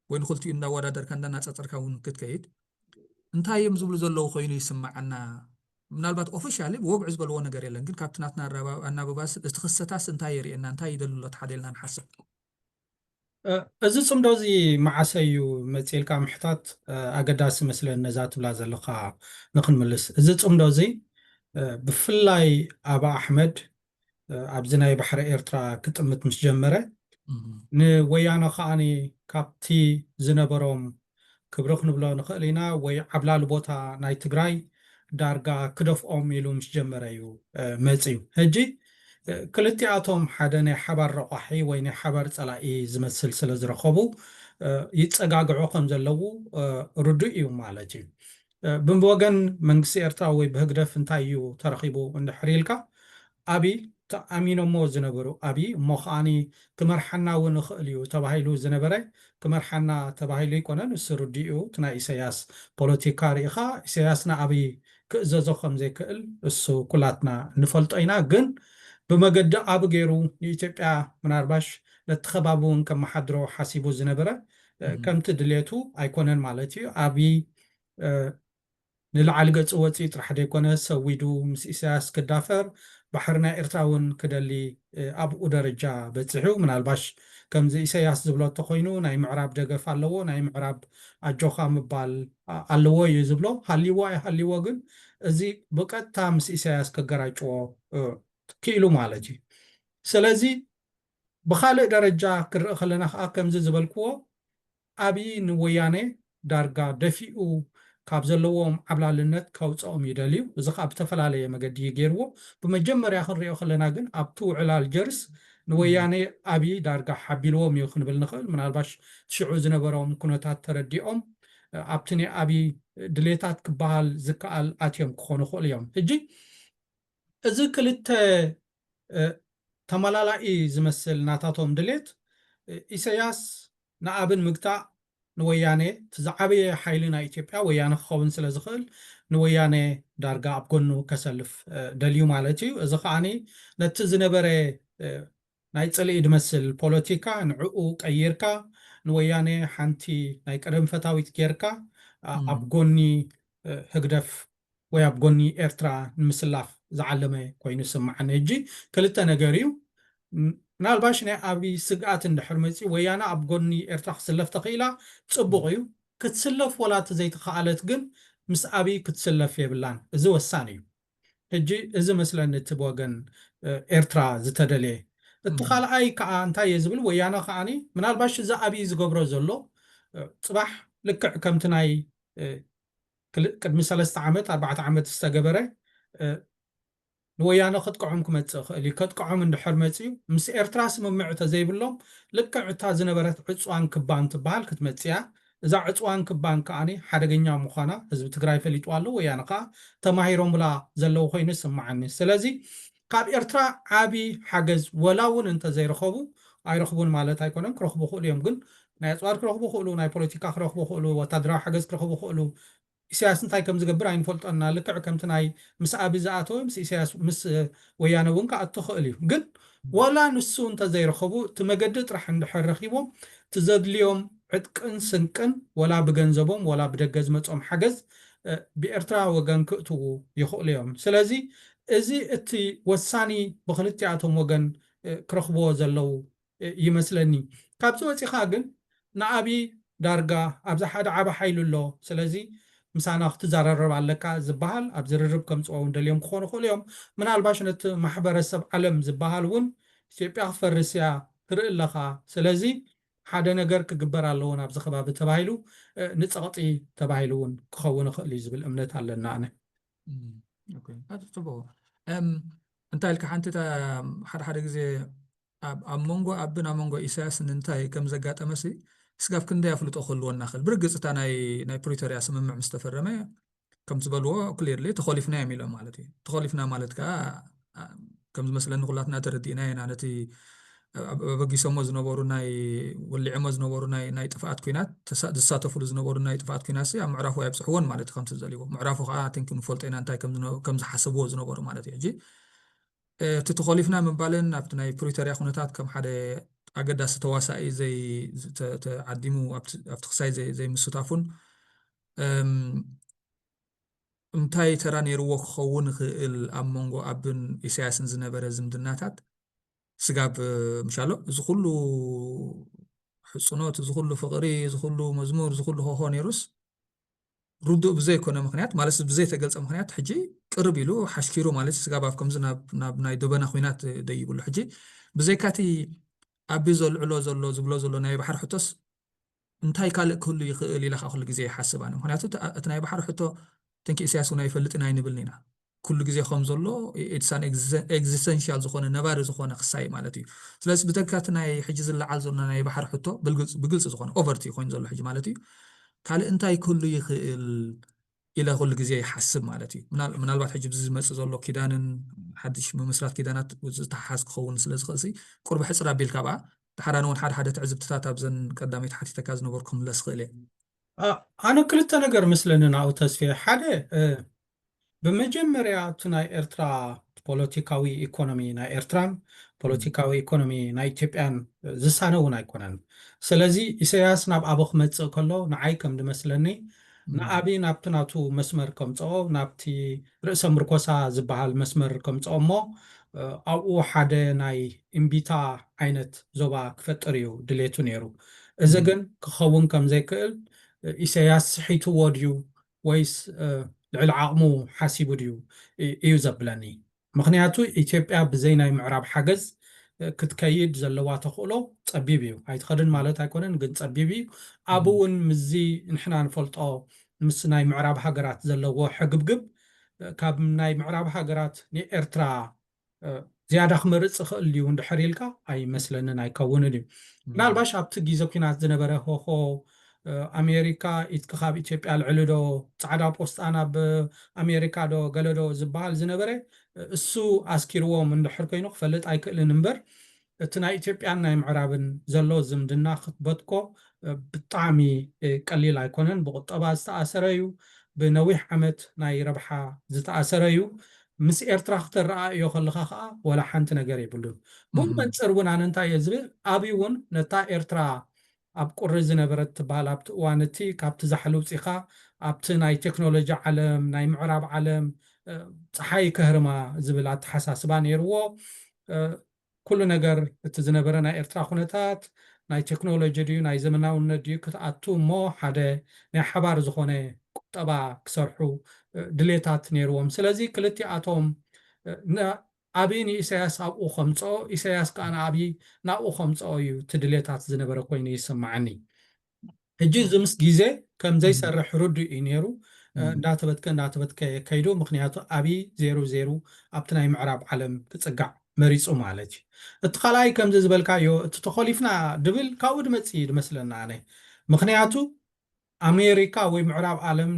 ወይ ንክልቲኡ እንዳወዳደርካ እንዳናፀፀርካ እውን ክትከይድ እንታይ እዮም ዝብሉ ዘለዉ ኮይኑ ይስማዓና። ምናልባት ኦፊሻሊ ብወግዒ ዝበልዎ ነገር የለን፣ ግን ካብቲ ናትና ኣናብባስ እቲ ክሰታስ እንታይ የርእየና፣ እንታይ ይደሉ ኣሎ ተሓደ ኢልና ንሓስብ። እዚ ፅምዶ እዚ መዓሰ እዩ መፂልካ ምሕታት ኣገዳሲ መስለን ነዛ ትብላ ዘለካ ንክንምልስ። እዚ ፅምዶ እዚ ብፍላይ ኣባ ኣሕመድ ኣብዚ ናይ ባሕሪ ኤርትራ ክጥምት ምስ ጀመረ ንወያነ ከዓኒ ካብቲ ዝነበሮም ክብሪ ክንብሎ ንኽእል ኢና ወይ ዓብላሊ ቦታ ናይ ትግራይ ዳርጋ ክደፍኦም ኢሉ ምስ ጀመረ እዩ መፅዩ። ሕጂ ክልቲኣቶም ሓደ ናይ ሓባር ረቋሒ ወይ ናይ ሓባር ፀላኢ ዝመስል ስለ ዝረኸቡ ይፀጋግዑ ከም ዘለዉ ርዱእ እዩ ማለት እዩ። ብወገን መንግስቲ ኤርትራ ወይ ብህግደፍ እንታይ እዩ ተረኺቡ እንድሕር ኢልካ፣ ኣብይ ተኣሚኖሞ ዝነበሩ ኣብይ እሞ ከዓኒ ክመርሓና እውን ይኽእል እዩ ተባሂሉ ዝነበረ ክመርሓና ተባሂሉ ኣይኮነን። እሱ ርዲኡ እቲ ናይ ኢሳያስ ፖለቲካ ርኢኻ ኢሳያስ ንኣብይ ክእዘዞ ከም ዘይክእል እሱ ኩላትና ንፈልጦ ኢና። ግን ብመገዲ ኣብ ገይሩ ንኢትዮጵያ ምናልባሽ ነቲ ከባቢ እውን ከመሓድሮ ሓሲቡ ዝነበረ ከምቲ ድሌቱ ኣይኮነን ማለት እዩ። ኣብይ ንላዕሊ ገጹ ወፂኡ ጥራሕ ዘይኮነ ሰዊዱ ምስ ኢሳያስ ክዳፈር ባሕሪ ናይ ኤርትራ እውን ክደሊ ኣብኡ ደረጃ በፂሑ። ምናልባሽ ከምዚ ኢሳያስ ዝብሎ እንተኮይኑ ናይ ምዕራብ ደገፍ ኣለዎ፣ ናይ ምዕራብ ኣጆኻ ምባል ኣለዎ እዩ ዝብሎ። ሃልይዎ ኣይሃልይዎ ግን እዚ ብቀጥታ ምስ ኢሳያስ ከገራጭዎ ክኢሉ ማለት እዩ። ስለዚ ብኻልእ ደረጃ ክርኢ ከለና ከዓ ከምዚ ዝበልክዎ ኣብይ ንወያነ ዳርጋ ደፊኡ ካብ ዘለዎም ዓብላልነት ከውፅኦም ይደልዩ። እዚ ከዓ ብተፈላለየ መገዲ እዩ ገይርዎ። ብመጀመርያ ክንሪኦ ከለና ግን ኣብቲ ውዕል ኣልጀርስ ንወያነ ኣብይ ዳርጋ ሓቢልዎም እዩ ክንብል ንኽእል። ምናልባሽ ሽዑ ዝነበሮም ኩነታት ተረዲኦም ኣብቲ ናይ ኣብይ ድሌታት ክበሃል ዝከኣል ኣትዮም ክኾኑ ይኽእሉ እዮም። ሕጂ እዚ ክልተ ተመላላኢ ዝመስል ናታቶም ድሌት ኢሳያስ ንኣብን ምግታእ ንወያነ እቲ ዝዓበየ ሓይሊ ናይ ኢትዮጵያ ወያነ ክኸውን ስለ ዝኽእል ንወያነ ዳርጋ ኣብ ጎኑ ከሰልፍ ደልዩ ማለት እዩ። እዚ ከዓኒ ነቲ ዝነበረ ናይ ጽልኢ ድመስል ፖለቲካ ንዕኡ ቀይርካ ንወያነ ሓንቲ ናይ ቀደም ፈታዊት ጌርካ ኣብ ጎኒ ህግደፍ ወይ ኣብ ጎኒ ኤርትራ ንምስላፍ ዝዓለመ ኮይኑ ይስምዓኒ። ሕጂ ክልተ ነገር እዩ። ምናልባሽ ናይ ኣብይ ስግኣት እንድሕር መፂኡ ወያነ ኣብ ጎኒ ኤርትራ ክስለፍ ተኽኢላ ፅቡቕ እዩ። ክትስለፍ ወላ ተዘይተኸኣለት ግን ምስ ኣብይ ክትስለፍ የብላን። እዚ ወሳኒ እዩ። ሕጂ እዚ መስለኒ እቲ ብወገን ኤርትራ ዝተደልየ። እቲ ካልኣይ ከዓ እንታይ እየ ዝብል ወያነ ከዓኒ ምናልባሽ እዚ ኣብይ ዝገብሮ ዘሎ ፅባሕ ልክዕ ከምቲ ናይ ቅድሚ ሰለስተ ዓመት ኣርባዕተ ዓመት ዝተገበረ ንወያነ ክጥቀዖም ክመፅእ ይኽእል እዩ። ከጥቀዖም እንድሕር መፅዩ ምስ ኤርትራ ስምምዕ ተዘይብሎም ልክዕ እታ ዝነበረት ዕፅዋን ክባን ትበሃል ክትመፅያ። እዛ ዕፅዋን ክባን ከዓኒ ሓደገኛ ምዃና ህዝቢ ትግራይ ፈሊጡ ኣሎ። ወያነ ከዓ ተማሂሮምላ ዘለዉ ኮይኑ ይስምዓኒ። ስለዚ ካብ ኤርትራ ዓቢ ሓገዝ ወላ እውን እንተዘይረኸቡ ኣይረኽቡን ማለት ኣይኮነን፣ ክረኽቡ ይኽእሉ እዮም። ግን ናይ ኣፅዋር ክረኽቡ ይኽእሉ፣ ናይ ፖለቲካ ክረኽቡ ይኽእሉ፣ ወታደራዊ ሓገዝ ክረኽቡ ይኽእሉ። ኢሳያስ እንታይ ከም ዝገብር ኣይንፈልጦና። ልክዕ ከምቲ ናይ ምስ ኣብይ ዝኣተወ ምስ ኢሳያስ ምስ ወያነ እውን ክኣቱ ይኽእል እዩ። ግን ወላ ንሱ እንተዘይረኸቡ እቲ መገዲ ጥራሕ እንድሕር ረኺቦም እቲ ዘድልዮም ዕጥቅን ስንቅን ወላ ብገንዘቦም ወላ ብደገ ዝመፅኦም ሓገዝ ብኤርትራ ወገን ክእትዉ ይኽእሉ እዮም። ስለዚ እዚ እቲ ወሳኒ ብክልቲኣቶም ወገን ክረኽብዎ ዘለዉ ይመስለኒ። ካብዚ ወፂኻ ግን ንኣብይ ዳርጋ ኣብዚ ሓደ ዓቢ ሓይሊ ኣሎ፣ ስለዚ ምሳና ክትዘራረብ ኣለካ ዝበሃል ኣብ ዝርርብ ከምፅኦ እውን ደልዮም ክኾኑ ይኽእሉ እዮም። ምናልባሽ ነቲ ማሕበረሰብ ዓለም ዝበሃል እውን ኢትዮጵያ ክትፈርስ እያ ትርኢ ኣለኻ፣ ስለዚ ሓደ ነገር ክግበር ኣለዎ ናብዚ ከባቢ ተባሂሉ ንፀቕጢ ተባሂሉ እውን ክኸውን ይኽእል እዩ ዝብል እምነት ኣለና ኣነ። ፅቡቅ። እንታይ ኢልካ ሓንቲ ሓደ ሓደ ግዜ ኣብ ኣብ መንጎ ኣብን ኣብ መንጎ ኢሳያስን እንታይ ከም ዘጋጠመሲ ስጋብ ክንደይ ኣፍልጦ ክህልወና ክእል? ብርግጽ እታ ናይ ናይ ፕሪቶርያ ስምምዕ ምስ ተፈረመ ከም ዝበልዎ ክሊርሊ ተኾሊፍና እዮም ኢሎም ማለት እዩ። ተኾሊፍና ማለት ከዓ ከም ዝመስለኒ ኩላትና ተረዲእና ኢና ነቲ ኣበጊሶሞ ዝነበሩ ናይ ወሊዕሞ ዝነበሩ ናይ ናይ ጥፍኣት ኩናት ዝሳተፍሉ ዝነበሩ ናይ ጥፍኣት ኩናት ኣብ ምዕራፉ ኣይብፅሕዎን ማለት እዩ። ከምቲ ዝደልዎ ምዕራፉ ከዓ ንፈልጦ ኢና እንታይ ከም ዝሓሰብዎ ዝነበሩ ማለት እዩ። ሕጂ እቲ ተኾሊፍና ምባልን ኣብቲ ናይ ፕሪቶርያ ኩነታት ከም ሓደ ኣገዳሲ ተዋሳኢ ዓዲሙ ኣብቲ ክሳይ ዘይምስታፉን እንታይ ተራ ነይርዎ ክኸውን ይኽእል ኣብ መንጎ ኣብን ኢሳያስን ዝነበረ ዝምድናታት ስጋብ ምሻሎ እዚ ኩሉ ሕጽኖት፣ እዚ ኩሉ ፍቕሪ፣ እዚ ኩሉ መዝሙር፣ እዚ ኩሉ ሆሆ ነይሩስ ርዱእ ብዘይኮነ ምክንያት ማለት ብዘይተገልጸ ምክንያት ሕጂ ቅርብ ኢሉ ሓሽኪሩ ማለት ስጋብ ኣብ ከምዚ ናብ ናይ ደበና ኩናት ደይብሉ ሕጂ ብዘይካቲ ኣቢ ዘልዕሎ ዘሎ ዝብሎ ዘሎ ናይ ባሕሪ ሕቶስ እንታይ ካልእ ክህሉ ይኽእል ኢለ ከዓ ኩሉ ግዜ ይሓስብ ኣነ። ምክንያቱ እቲ ናይ ባሕሪ ሕቶ ትንኪ ኢሳያስ እውን ኣይፈልጥን ኣይንብልን ኢና። ኩሉ ግዜ ከም ዘሎ ኤግዚስተንሻል ዝኾነ ነባሪ ዝኾነ ክሳይ ማለት እዩ። ስለዚ ብተካቲ ናይ ሕጂ ዝለዓል ዘሎ ናይ ባሕሪ ሕቶ ብግልፂ ዝኾነ ኦቨርቲ ኮይኑ ዘሎ ሕጂ ማለት እዩ። ካልእ እንታይ ክህሉ ይኽእል ኢለ ኩሉ ግዜ ይሓስብ ማለት እዩ። ምናልባት ሕጂ ብዚ ዝመፅእ ዘሎ ኪዳንን ሓድሽ ምምስራት ኪዳናት ዝተሓሓዝ ክኸውን ስለ ዝኽእል ቁርቢ ሕፅር ኣቢልካ ብኣ ድሓር ኣነ እውን ሓደ ሓደ ትዕዝብትታት ኣብዘን ቀዳመይቲ ሓቲተካ ዝነበርኩ ክምለስ ክእል እየ። ኣነ ክልተ ነገር ምስለኒ ናብኡ ተስፍየ ሓደ ብመጀመርያ እቲ ናይ ኤርትራ ፖለቲካዊ ኢኮኖሚ ናይ ኤርትራን ፖለቲካዊ ኢኮኖሚ ናይ ኢትዮጵያን ዝሳነ እውን ኣይኮነን። ስለዚ ኢሳያስ ናብ ኣቦ ክመፅእ ከሎ ንዓይ ከም ዝመስለኒ ንኣቢ ናብቲ ናቱ መስመር ከምፅኦ ናብቲ ርእሰ ምርኮሳ ዝበሃል መስመር ከምፅኦ እሞ ኣብኡ ሓደ ናይ እምቢታ ዓይነት ዞባ ክፈጥር እዩ ድሌቱ ነይሩ። እዚ ግን ክኸውን ከም ዘይክእል ኢሳያስ ስሒትዎ ድዩ ወይስ ልዕሊ ዓቕሙ ሓሲቡ ድዩ እዩ ዘብለኒ። ምክንያቱ ኢትዮጵያ ብዘይ ናይ ምዕራብ ሓገዝ ክትከይድ ዘለዋ ተኽእሎ ፀቢብ እዩ። ኣይትኸድን ማለት ኣይኮነን፣ ግን ፀቢብ እዩ። ኣብ እውን ምስዚ ንሕና ንፈልጦ ምስ ናይ ምዕራብ ሃገራት ዘለዎ ሕግብግብ ካብ ናይ ምዕራብ ሃገራት ንኤርትራ ዝያዳ ክመርፅ ይኽእል ድዩ እንድሕር ኢልካ ኣይመስለንን፣ ኣይከውንን እዩ። ምናልባሽ ኣብቲ ግዜ ኩናት ዝነበረ ሆሆ ኣሜሪካ ኢትኪ ካብ ኢትዮጵያ ልዕሊ ዶ ፃዕዳ ፖስጣ ናብ ኣሜሪካ ዶ ገለ ዶ ዝበሃል ዝነበረ እሱ ኣስኪርዎም እንድሕር ኮይኑ ክፈልጥ ኣይክእልን እምበር እቲ ናይ ኢትዮጵያን ናይ ምዕራብን ዘሎ ዝምድና ክትበትኮ ብጣዕሚ ቀሊል ኣይኮነን። ብቁጠባ ዝተኣሰረ እዩ። ብነዊሕ ዓመት ናይ ረብሓ ዝተኣሰረ እዩ። ምስ ኤርትራ ክተረኣእዮ ከለኻ ከዓ ወላ ሓንቲ ነገር የብሉን። ብኡ መንፅር እውን ኣነ እንታይ እየ ዝብል ኣብይ እውን ነታ ኤርትራ ኣብ ቁሪ ዝነበረት ትበሃል ኣብቲ እዋን እቲ ካብቲ ዛሕሊ ውፂኻ ኣብቲ ናይ ቴክኖሎጂ ዓለም ናይ ምዕራብ ዓለም ፀሓይ ከህርማ ዝብል ኣተሓሳስባ ነይርዎ። ኩሉ ነገር እቲ ዝነበረ ናይ ኤርትራ ኩነታት ናይ ቴክኖሎጂ ድዩ ናይ ዘመናውነት ድዩ ክትኣቱ እሞ ሓደ ናይ ሓባር ዝኾነ ቁጠባ ክሰርሑ ድሌታት ነይርዎም። ስለዚ ክልቲኣቶም ኣብይ ንኢሳያስ ኣብኡ ከምፅኦ ኢሳያስ ከዓ ንኣብይ ናብኡ ከምፅኦ እዩ እቲ ድሌታት ዝነበረ ኮይኑ ይስማዓኒ። ሕጂ እዚ ምስ ግዜ ከም ዘይሰርሕ ርዱእ እዩ ነይሩ። እንዳተበትከ እንዳተበትከ ከይዱ ምክንያቱ ኣብይ ዜሩ ዜሩ ኣብቲ ናይ ምዕራብ ዓለም ክፅጋዕ መሪፁ ማለት እዩ። እቲ ካልኣይ ከምዚ ዝበልካዮ እቲ ተኾሊፍና ድብል ካብኡ ድመፅእ እዩ ድመስለና ኣነ። ምክንያቱ ኣሜሪካ ወይ ምዕራብ ዓለም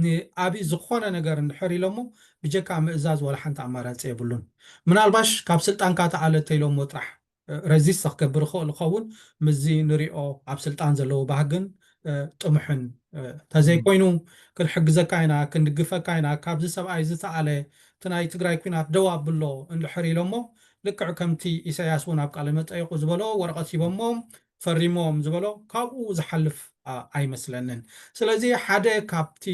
ንኣብይ ዝኾነ ነገር እንድሕር ኢሎሞ ብጀካ ምእዛዝ ዋላ ሓንቲ ኣማራፂ የብሉን። ምናልባሽ ካብ ስልጣንካ ተኣለ ተኢሎሞ ጥራሕ ረዚስት ክገብር ይኽእል ይኸውን። ምስዚ ንሪኦ ኣብ ስልጣን ዘለዎ ባህግን ጥሙሕን ተዘይኮይኑ ክንሕግዘካ ኢና ክንድግፈካ ኢና ካብዚ ሰብኣይ ዝተኣለ እቲ ናይ ትግራይ ኩናት ደው ኣብሎ እንድሕር ኢሎሞ ልክዕ ከምቲ ኢሳያስ እውን ኣብ ቃለ መጠይቁ ዝበሎ ወረቐት ሂቦሞም ፈሪሞም ዝበሎ ካብኡ ዝሓልፍ ኣይመስለንን። ስለዚ ሓደ ካብቲ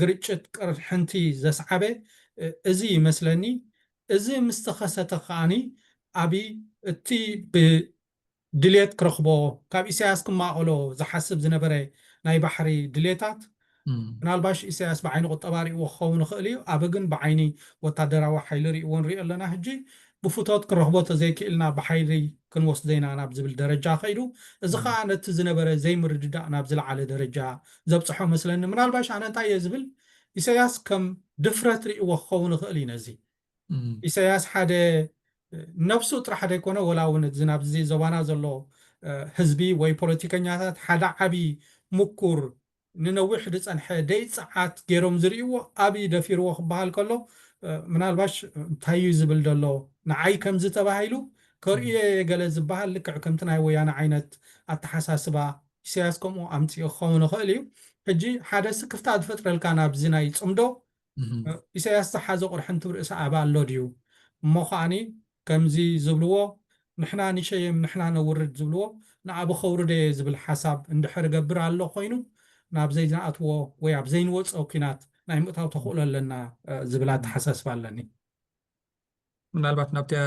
ግርጭት ቅርሕንቲ ዘስዓበ እዚ ይመስለኒ። እዚ ምስ ተኸሰተ ከዓኒ ኣብይ እቲ ብድሌት ክረኽቦ ካብ ኢሳያስ ክማቐሎ ዝሓስብ ዝነበረ ናይ ባሕሪ ድሌታት ምናልባሽ ኢሳያስ ብዓይኒ ቁጠባ ርእይዎ ክኸውን ይኽእል እዩ። ኣበ ግን ብዓይኒ ወታደራዊ ሓይሊ ርእይዎ ንሪኦ ኣለና። ሕጂ ብፍቶት ክረኽቦ ተዘይክእልና ብሓይሊ ክንወስዶ ኢና ናብ ዝብል ደረጃ ከይዱ። እዚ ከዓ ነቲ ዝነበረ ዘይምርድዳእ ናብ ዝለዓለ ደረጃ ዘብፅሖ መስለኒ። ምናልባሽ ኣነ እንታይ እየ ዝብል ኢሳያስ ከም ድፍረት ርእይዎ ክኸውን ይኽእል እዩ ነዚ ኢሳያስ ሓደ ነብሱ ጥራሕ ዘይኮነ፣ ወላ እውን እዚ ናብዚ ዞባና ዘሎ ህዝቢ ወይ ፖለቲከኛታት ሓደ ዓቢ ምኩር ንነዊሕ ዝጸንሐ ደይ ጸዓት ገይሮም ዝርእይዎ ኣብይ ደፊርዎ ክበሃል ከሎ፣ ምናልባሽ እንታይ እዩ ዝብል ዘሎ፣ ንዓይ ከምዚ ተባሂሉ ከርእዮ ገለ ዝበሃል ልክዕ ከምቲ ናይ ወያነ ዓይነት ኣተሓሳስባ ኢሳያስ ከምኡ ኣምፅኡ ክኸውን ይኽእል እዩ። ሕጂ ሓደ ስክፍታ ዝፈጥረልካ ናብዚ ናይ ፅምዶ፣ ኢሳያስ ዝሓዞ ቅርሕንቲ ርእሲ ኣበ ኣሎ ድዩ? እሞ ከዓኒ ከምዚ ዝብልዎ፣ ንሕና ንሸየም ንሕና ነውርድ ዝብልዎ፣ ንኣበ ከውርደ እየ ዝብል ሓሳብ እንድሕር ገብር ኣሎ ኮይኑ፣ ናብ ዘይንኣትዎ ወይ ኣብ ዘይንወፅኦ ኲናት ናይ ምእታው ተኽእሎ ኣለና ዝብል ኣተሓሳስባ ኣለኒ። ምናልባት ናብቲያ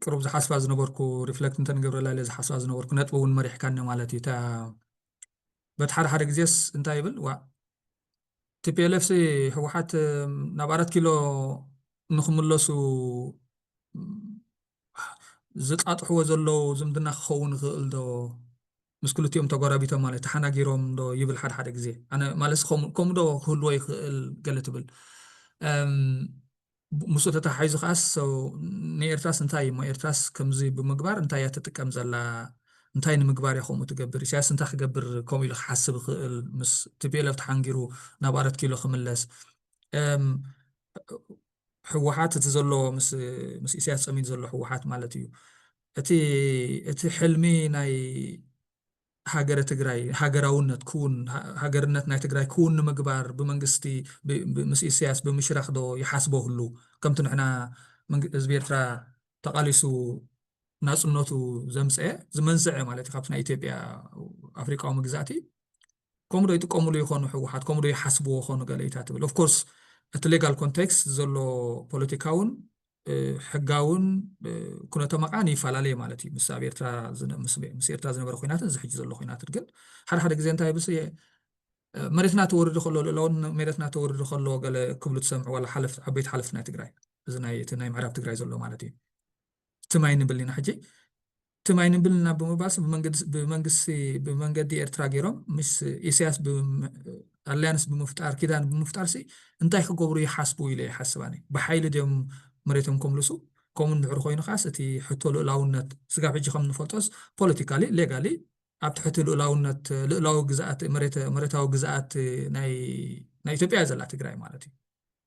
ቅሩብ ዝሓስባ ዝነበርኩ፣ ሪፍለክት እንተንገብረላ ኢለ ዝሓስባ ዝነበርኩ ነጥቢ እውን መሪሕካኒ ማለት እዩ። በቲ ሓደ ሓደ ግዜስ እንታይ ይብል ዋ፣ ቲፒኤልኤፍ ሲ ህወሓት ናብ ኣራት ኪሎ ንክምለሱ ዝጣጥሕዎ ዘለዉ ዝምድና ክኸውን ይኽእል ዶ? ምስ ክልቲኦም ተጎራቢቶም ማለት ተሓናጊሮም ዶ ይብል ሓደ ሓደ ግዜ። ኣነ ማለት ከምኡ ዶ ክህልዎ ይኽእል ገለ ትብል። ምስኡ ተተሓሒዙ ከዓስ ንኤርትራስ እንታይ እሞ፣ ኤርትራስ ከምዚ ብምግባር እንታይ እያ ትጥቀም ዘላ? እንታይ ንምግባር እያ ከምኡ ትገብር? ኢሳያስ እንታይ ክገብር ከምኡ ኢሉ ክሓስብ ይኽእል? ምስ ቲፒኤልኤፍ ተሓንጊሩ ናብ ኣራት ኪሎ ክምለስ ህወሓት እቲ ዘሎ ምስ ኢሳያስ ፀሚድ ዘሎ ህወሓት ማለት እዩ። እቲ እቲ ሕልሚ ናይ ሃገረ ትግራይ ሃገራውነት ክውን ሃገርነት ናይ ትግራይ ክውን ንምግባር ብመንግስቲ ምስ ኢሳያስ ብምሽራኽ ዶ ይሓስቦ ህሉ? ከምቲ ንሕና ህዝቢ ኤርትራ ተቃሊሱ ናጽነቱ ዘምፀአ ዝመንዝዐ ማለት እዩ ካብቲ ናይ ኢትዮጵያ ኣፍሪቃዊ መግዛእቲ ከምኡ ዶ ይጥቀምሉ ይኾኑ ህወሓት? ከምኡ ዶ ይሓስብዎ ኾኑ ገለ ኢታ ትብል። ኦፍኮርስ እቲ ሌጋል ኮንቴክስት ዘሎ ፖለቲካውን ሕጋውን ኩነተ መቃን ይፈላለየ ማለት እዩ። ምስ ኣብ ኤርትራ ምስ ኤርትራ ዝነበረ ኩናትን እዚ ሕጂ ዘሎ ኩናትን ግን ሓደ ሓደ ግዜ እንታይ ብስ መሬትና ተወርዱ ከሎ ልእለውን መሬትና ተወርዱ ከሎ ገለ ክብሉ ትሰምዑ ዋላ ሓለፍቲ ዓበይቲ ሓለፍቲ ናይ ትግራይ እዚ ናይ እቲ ናይ ምዕራብ ትግራይ ዘሎ ማለት እዩ። ትማይ ንብል ኢና ሕጂ ትማይ ንብል ኢና ብምባልሲ ብመንገዲ ብመንግስቲ ብመንገዲ ኤርትራ ገይሮም ምስ ኢሳያስ ኣላያንስ ብምፍጣር ኪዳን ብምፍጣርሲ እንታይ ክገብሩ ይሓስቡ ኢለ ይሓስብ ኣነ። ብሓይሊ ድዮም መሬቶም ከምልሱ? ከምኡ እንድሕር ኮይኑ ከዓስ እቲ ሕቶ ልእላውነት ስጋብ ሕጂ ከም ንፈልጦስ ፖለቲካሊ ሌጋሊ ኣብ ትሕቲ ልእላውነት ልእላዊ ግዝኣት መሬታዊ ግዝኣት ናይ ኢትዮጵያ እያ ዘላ ትግራይ ማለት እዩ።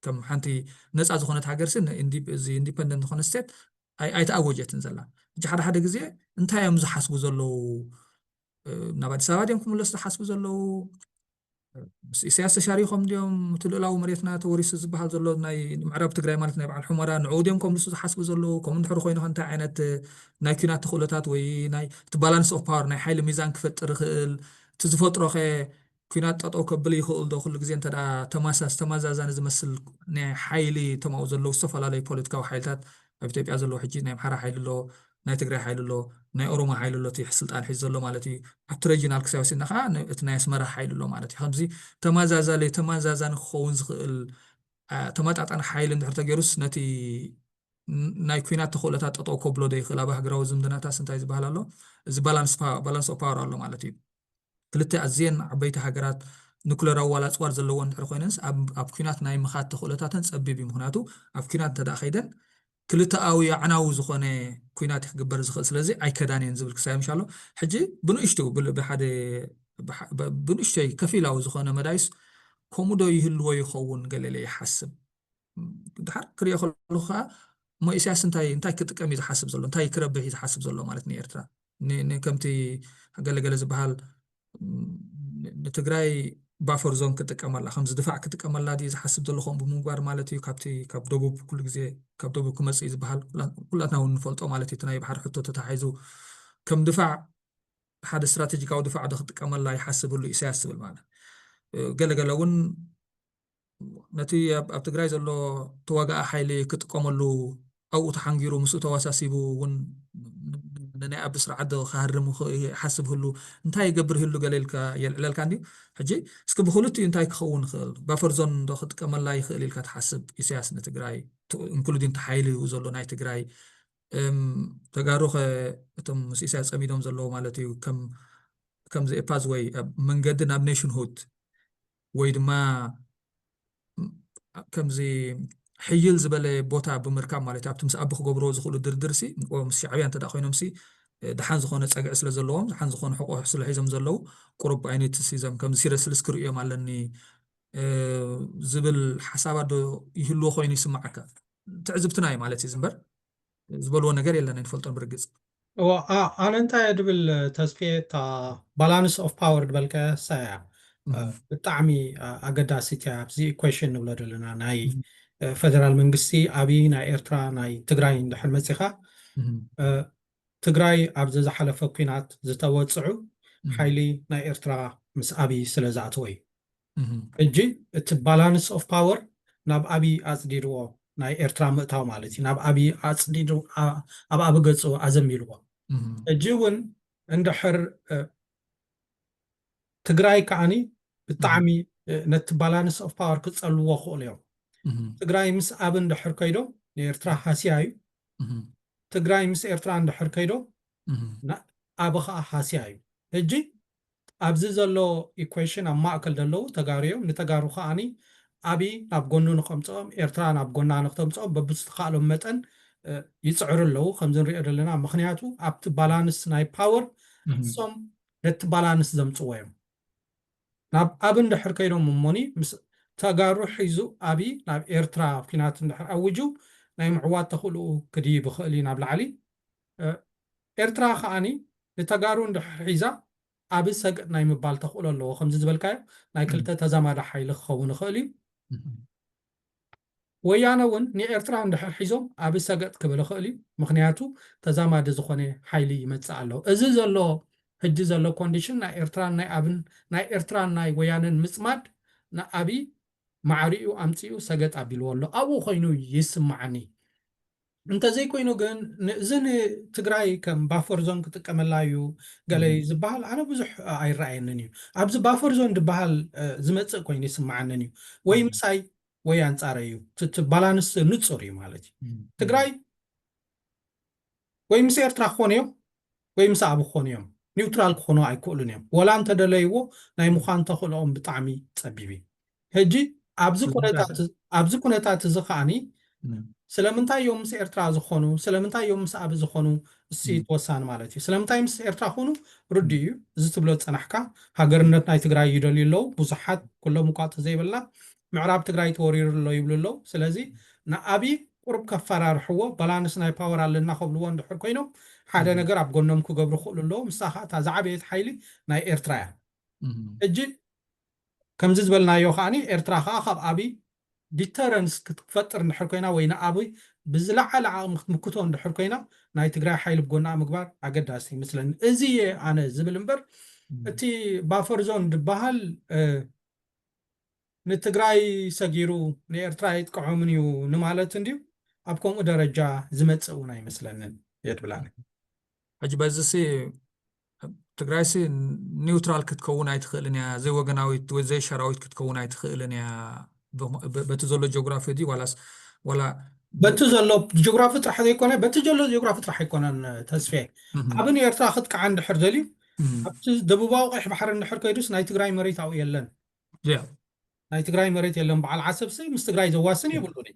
ከም ሓንቲ ነፃ ዝኾነት ሃገር ሲ እዚ ኢንዲፐንደንት ዝኾነ ስቴት ኣይተኣወጀትን ዘላ። ሕጂ ሓደ ሓደ ግዜ እንታይ እዮም ዝሓስቡ ዘለዉ? ናብ ኣዲስ ኣበባ ድዮም ክምለሱ ዝሓስቡ ዘለዉ? ምስ ኢሳያስ ተሻሪኾም ድዮም እቲ ልእላዊ መሬትና ተወሪሱ ዝበሃል ዘሎ ናይ ምዕራብ ትግራይ ማለት ናይ በዓል ሑመራ ንዕኡ ድዮም ከምልሱ ዝሓስቡ ዘለዉ? ከምኡ እንድሕር ኮይኑ ከ እንታይ ዓይነት ናይ ኲናት ተኽእሎታት ወይ ናይ እቲ ባላንስ ኦፍ ፓወር ናይ ሓይሊ ሚዛን ክፈጥር ይኽእል? እቲ ዝፈጥሮ ከ ኲናት ጠጠው ከብል ይኽእል ዶ? ኩሉ ግዜ እንተ ተማሳስ ተማዛዛኒ ዝመስል ናይ ሓይሊ እቶም ኣብኡ ዘለዉ ዝተፈላለዩ ፖለቲካዊ ሓይልታት ኣብ ኢትዮጵያ ዘለዉ ሕጂ ናይ ኣምሓራ ሓይሊ ኣሎ፣ ናይ ትግራይ ሓይሊ ኣሎ፣ ናይ ኦሮሞ ሓይሊ ኣሎ፣ እቲ ስልጣን ሒዙ ዘሎ ማለት እዩ። ኣብቲ ረጂናል ክሳብ ወሲድና ከዓ እቲ ናይ ኣስመራ ሓይሊ ኣሎ ማለት እዩ። ከምዚ ተማዛዛሊ ተማዛዛኒ ክኸውን ዝኽእል ተመጣጣኒ ሓይሊ እንድሕር ተገይሩስ ነቲ ናይ ኲናት ተኽእሎታት ጠጠው ከብሎ ዶ ይኽእል? ኣብ ሃገራዊ ዝምድናታስ እንታይ ዝበሃል ኣሎ? እዚ ባላንስ ኦፍ ፓወር ኣሎ ማለት እዩ። ክልተ ኣዝየን ዓበይቲ ሃገራት ኑክለራዊ ዋላ ኣፅዋር ዘለዎ እንድሕር ኮይነንስ ኣብ ኲናት ናይ ምኻድ ተኽእሎታተን ፀቢብ እዩ። ምክንያቱ ኣብ ኲናት እንተ ከይደን ክልተኣዊ ኣዕናዊ ዝኾነ ኲናት ክግበር ዝኽእል ስለዚ ኣይከዳን እየን ዝብል ክሳይ ምሻሎ ሕጂ ብንእሽቱ ብሓደ ብንእሽተይ ከፊላዊ ዝኾነ መዳይስ ከምኡ ዶ ይህልዎ ይኸውን ገለለ ይሓስብ። ድሓር ክሪኦ ከለኹ ከዓ እሞ ኢሳያስ እንታይ እንታይ ክጥቀም እዩ ዝሓስብ ዘሎ እንታይ ክረብሕ እዩ ዝሓስብ ዘሎ ማለት ንኤርትራ ከምቲ ገለገለ ዝበሃል ንትግራይ ባፈር ዞን ክጥቀመላ ከምዚ ድፋዕ ክጥቀመላ ድዩ ዝሓስብ ዘሎ ከምኡ ብምግባር ማለት እዩ። ካብቲ ካብ ደቡብ ኩሉ ግዜ ካብ ደቡብ ክመፅእ እዩ ዝበሃል ኩላትና እውን ንፈልጦ ማለት እዩ። እቲ ናይ ባሕሪ ሕቶ ተታሒዙ ከም ድፋዕ ሓደ ስትራቴጂካዊ ድፋዕ ዶ ክጥቀመላ ይሓስብሉ ኢሳያስ ዝብል ማለት ገለገለ እውን ነቲ ኣብ ትግራይ ዘሎ ተዋጋኢ ሓይሊ ክጥቀመሉ ኣብኡ ተሓንጊሩ ምስኡ ተዋሳሲቡ እውን ንናይ ኣብ ስርዓት ዶ ክሃርም ይሓስብ ህሉ እንታይ ይገብር ህሉ ገለ ኢልካ የልዕለልካ እንዲ ሕጂ እስኪ ብክልቲኡ እንታይ ክኸውን ይኽእል ባፈር ዞን ዶ ክጥቀመላ ይኽእል ኢልካ ትሓስብ ኢሳያስ ንትግራይ ኢንክሉዲንግ ተሓይሉ ዘሎ ናይ ትግራይ ተጋሩ ከ እቶም ምስ ኢሳያስ ጸሚዶም ዘለዉ ማለት እዩ ከም ከምዚ ፓዝወይ መንገዲ ናብ ኔሽንሁድ ወይ ድማ ከምዚ ሕይል ዝበለ ቦታ ብምርካብ ማለት እዩ። ኣብቲ ምስ ኣቢ ክገብርዎ ዝኽእሉ ድርድር ሲ ምስ ሻዕብያ እንተ ኮይኖም ሲ ደሓን ዝኾነ ጸግዒ ስለ ዘለዎም፣ ደሓን ዝኾነ ሕቆ ስለ ሒዞም ዘለዉ፣ ቁሩብ ኣይነትሲዘም ከም ሲረስልስ ክርእዮም ኣለኒ ዝብል ሓሳባት ዶ ይህልዎ ኮይኑ ይስማዓካ? ትዕዝብትና እዩ ማለት እዩ ዝምበር ዝበልዎ ነገር የለን ኣይንፈልጦን ብርግጽ። ኣነ እንታይ እየ ድብል ተስፌ እታ ባላንስ ኦፍ ፓወር ድበልካ ሳያ ብጣዕሚ ኣገዳሲት እያ ኣብዚ ኢኩዌሽን ንብሎ ዘለና ናይ ፈደራል መንግስቲ ኣብይ ናይ ኤርትራ ናይ ትግራይ እንድሕር መፂኻ ትግራይ ኣብዚ ዝሓለፈ ኩናት ዝተወፅዑ ሓይሊ ናይ ኤርትራ ምስ ኣብይ ስለ ዝኣተወ እዩ። ሕጂ እቲ ባላንስ ኦፍ ፓወር ናብ ኣብይ ኣፅዲድዎ ናይ ኤርትራ ምእታው ማለት እዩ ናብ ኣብይ ኣፅዲዱ ኣብ ኣብይ ገፁ ኣዘንቢልዎ። ሕጂ እውን እንድሕር ትግራይ ከዓኒ ብጣዕሚ ነቲ ባላንስ ኦፍ ፓወር ክፀልዎ ክእሉ እዮም። ትግራይ ምስ ኣብ እንድሕር ከይዶም ንኤርትራ ሃስያ እዩ። ትግራይ ምስ ኤርትራ እንድሕር ከይዶም ኣብ ከዓ ሃስያ እዩ። ሕጂ ኣብዚ ዘሎ ኢኩዌሽን ኣብ ማእከል ዘለዉ ተጋሩ እዮም። ንተጋሩ ከዓኒ ኣብይ ናብ ጎኑ ንኸምፅኦም ኤርትራ ናብ ጎና ንክተምፅኦም በብዝተኻእሎም መጠን ይፅዕሩ ኣለዉ ከምዚ ንሪኦ ዘለና። ምክንያቱ ኣብቲ ባላንስ ናይ ፓወር ንሶም ነቲ ባላንስ ዘምፅዎ እዮም። ናብ ኣብ እንድሕር ከይዶም እሞኒ ምስ ተጋሩ ሒዙ ኣብይ ናብ ኤርትራ ኩናት እንድሕር ኣውጁ ናይ ምዕዋት ተኽእልኡ ክድይብ ይኽእል እዩ ናብ ላዕሊ። ኤርትራ ከዓኒ ንተጋሩ እንድሕር ሒዛ ኣብ ሰገጥ ናይ ምባል ተኽእሎ ኣለዎ። ከምዚ ዝበልካዮ ናይ ክልተ ተዛማዲ ሓይሊ ክኸውን ይኽእል እዩ። ወያነ እውን ንኤርትራ እንድሕር ሒዞም ኣብ ሰገጥ ክብል ይኽእል እዩ። ምክንያቱ ተዛማዲ ዝኾነ ሓይሊ ይመፅእ ኣሎ። እዚ ዘሎ ሕጂ ዘሎ ኮንዲሽን ናይ ኤርትራን ናይ ኣብን ናይ ኤርትራን ናይ ወያነን ምፅማድ ንኣብይ ማዕሪኡ ኣምፂኡ ሰገጥ ኣቢልዎ ኣሎ። ኣብኡ ኮይኑ ይስማዓኒ። እንተዘይኮይኑ ግን እዚ ንትግራይ ከም ባፈር ዞን ክጥቀመላ እዩ ገለ ዝበሃል ኣነ ብዙሕ ኣይረኣየንን እዩ። ኣብዚ ባፈር ዞን ዝበሃል ዝመፅእ ኮይኑ ይስማዓንን እዩ። ወይ ምሳይ ወይ ኣንፃረ እዩ። እቲ ባላንስ ንፁር እዩ ማለት እዩ። ትግራይ ወይ ምስ ኤርትራ ክኾኑ እዮም ወይ ምስ ኣብ ክኾኑ እዮም። ኒውትራል ክኾኑ ኣይክእሉን እዮም። ወላ እንተደለይዎ ናይ ምዃን ተኽእልኦም ብጣዕሚ ፀቢብ እዩ። ሕጂ ኣብዚ ኩነታት ኣብዚ ኩነታት እዚ ከዓኒ ስለምንታይ እዮም ምስ ኤርትራ ዝኾኑ ስለምንታይ እዮም ምስ ኣብ ዝኾኑ እሲ ተወሳኒ ማለት እዩ። ስለምንታይ ምስ ኤርትራ ክኾኑ ርዱ እዩ። እዚ ትብሎ ዝፀናሕካ ሃገርነት ናይ ትግራይ ይደልዩ ኣለዉ። ብዙሓት ኩሎም እኳ ተዘይበልና ምዕራብ ትግራይ ተወሪሩ ኣሎ ይብሉ ኣለዉ። ስለዚ ንኣብይ ቁሩብ ከፈራርሕዎ ባላንስ ናይ ፓወር ኣለና ከብልዎ እንድሕር ኮይኖም ሓደ ነገር ኣብ ጎኖም ክገብሩ ክእሉ ኣለዉ። ምሳ ከዓ እታ ዝዓበየት ሓይሊ ናይ ኤርትራ እያ። ሕጂ ከምዚ ዝበልናዮ ከዓኒ ኤርትራ ከዓ ካብ ኣብይ ዲተረንስ ክትፈጥር እንድሕር ኮይና ወይ ንኣብይ ብዝለዓለ ዓቕሚ ክትምክቶ እንድሕር ኮይና ናይ ትግራይ ሓይሊ ብጎናኣ ምግባር ኣገዳሲ ይመስለኒ። እዚ እየ ኣነ ዝብል እምበር እቲ ባፈር ዞን ዝበሃል ንትግራይ ሰጊሩ ንኤርትራ ኣይጥቀዖምን እዩ ንማለት እንድዩ ኣብ ከምኡ ደረጃ ዝመፅእ እውን ኣይመስለንን እየ ድብል ኣነ። ሕጂ በዚ ሲ ትግራይ ሲ ኒውትራል ክትከውን ኣይትኽእልን እያ፣ ዘይወገናዊት ወይ ዘይሸራዊት ክትከውን ኣይትኽእልን እያ። በቲ ዘሎ ጂኦግራፊ ድዩ ዋላስ ዋላ በቲ ዘሎ ጂኦግራፊ ጥራሕ ዘይኮነ በቲ ዘሎ ጂኦግራፊ ጥራሕ ኣይኮነን ተስፌ። ኣብ ንኤርትራ ክትከዓ እንድሕር ደልዩ ኣብቲ ደቡባዊ ቀይሕ ባሕሪ እንድሕር ከይዱስ ናይ ትግራይ መሬት ኣብኡ የለን። ናይ ትግራይ መሬት የለን። በዓል ዓሰብሲ ምስ ትግራይ ዘዋስን የብሉን።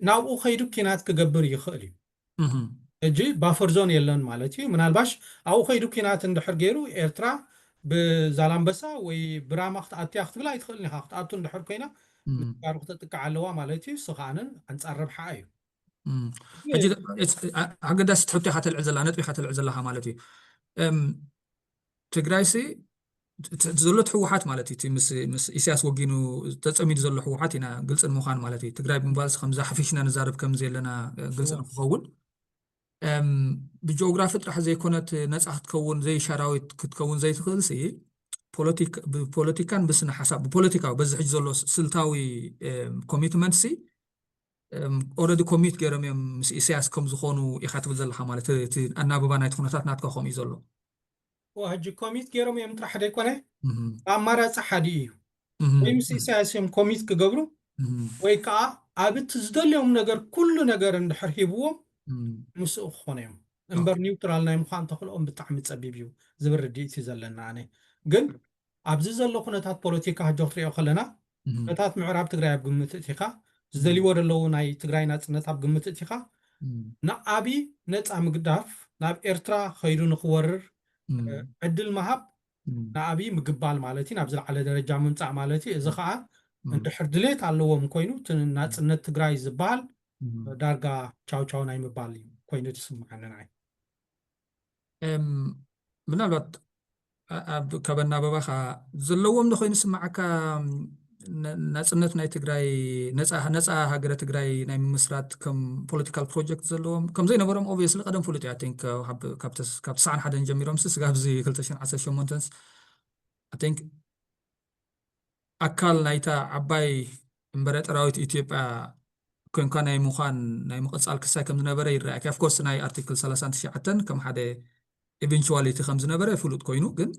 ናብኡ ከይዱ ኪናት ክገብር ይኽእል እዩ። ሕጂ ባፈር ዞን የለን ማለት እዩ። ምናልባሽ ኣብኡ ከይዱ ኪናት እንድሕር ገይሩ ኤርትራ ብዛላምበሳ ወይ ብራማ ክትኣትያ ክትብል ኣይትኽእልን ኢኻ። ክትኣቱ እንድሕር ኮይና ምስጋሩ ክተጥቅዕ ኣለዋ ማለት እዩ። እሱ ከዓንን ኣንፃር ረብሓ እዩ። ኣገዳሲ ትሕቶ ኢኻ ተልዕል ዘላ ነጥቢ ኢኻ ተልዕል ዘለኻ ማለት እዩ። ትግራይሲ ዘሎ እቲ ህወሓት ማለት እዩ ምስ ኢሳያስ ወጊኑ ተፀሚዱ ዘሎ ህወሓት ኢና ግልፂ ንምዃን ማለት እዩ። ትግራይ ብምባልሲ ከምዚ ሓፊሽና ንዛረብ ከም ዘለና ግልፂ ንክኸውን ብጂኦግራፊ ጥራሕ ዘይኮነት ነፃ ክትከውን ዘይሻራዊት ክትከውን ዘይትኽእል ሲ ብፖለቲካን ብስነ ሓሳብ ብፖለቲካዊ በዚ ሕጂ ዘሎ ስልታዊ ኮሚትመንት ሲ ኦረዲ ኮሚት ገይሮም እዮም ምስ ኢሳያስ ከም ዝኾኑ ኢኻ ትብል ዘለኻ ማለት እቲ ኣናብባ ናይቲ ኩነታት ናትካ ከምኡ እዩ ዘሎ። ሕጂ ኮሚት ገይሮም እዮም ጥራሕ ደይኮነ ኣማራፂ ሓደ እዩ። ወይ ምስ ኢሳያስ እዮም ኮሚት ክገብሩ ወይ ከዓ ኣብ እቲ ዝደልዮም ነገር ኩሉ ነገር እንድሕር ሂብዎም ምስኡ ክኾኑ እዮም እምበር ኒውትራል ናይ ምዃን ተኽእልኦም ብጣዕሚ ፀቢብ እዩ ዝብል ርድኢት እዩ ዘለና። ኣነ ግን ኣብዚ ዘሎ ኩነታት ፖለቲካ ሕጂ ክትሪኦ ከለና ኩነታት ምዕራብ ትግራይ ኣብ ግምት እቲኻ ዝደልይዎ ዘለዉ ናይ ትግራይ ናፅነት ኣብ ግምት እቲኻ ንኣብይ ነፃ ምግዳፍ ናብ ኤርትራ ከይዱ ንክወርር ዕድል ምሃብ ንኣብይ ምግባል ማለት እዩ፣ ናብ ዝለዓለ ደረጃ ምምፃእ ማለት እዩ። እዚ ከዓ እንድሕር ድሌት ኣለዎም ኮይኑ እቲ ናፅነት ትግራይ ዝበሃል ዳርጋ ቻው ቻው ናይ ምባል እዩ ኮይኑ ዝስምዓኒ ንዓይ። ምናልባት ካብ ኣናበባኻ ዘለዎም ዶ ኮይኑ ስምዓካ ናፅነት ናይ ትግራይ ነፃ ሃገረ ትግራይ ናይ ምምስራት ከም ፖለቲካል ፕሮጀክት ዘለዎም ከም ዘይነበሮም ኦብቪየስሊ ቀደም ፍሉጥ እዩ። I think ካብ ተስዓን ሓደን ጀሚሮም ስ ስጋብ እዚ ክልተ ሽሕን ዓሰርተ ሸሞንተን I think ኣካል ናይታ ዓባይ እምበረጠራዊት ኢትዮጵያ ኮንካ ናይ ምዃን ናይ ምቕፃል ክሳይ ከም ዝነበረ ይረኣየካ። Of course ናይ ኣርቲክል ሰላሳን ትሽዓተን ከም ሓደ ኢቨንቹዋሊቲ ከም ዝነበረ ፍሉጥ ኮይኑ ግን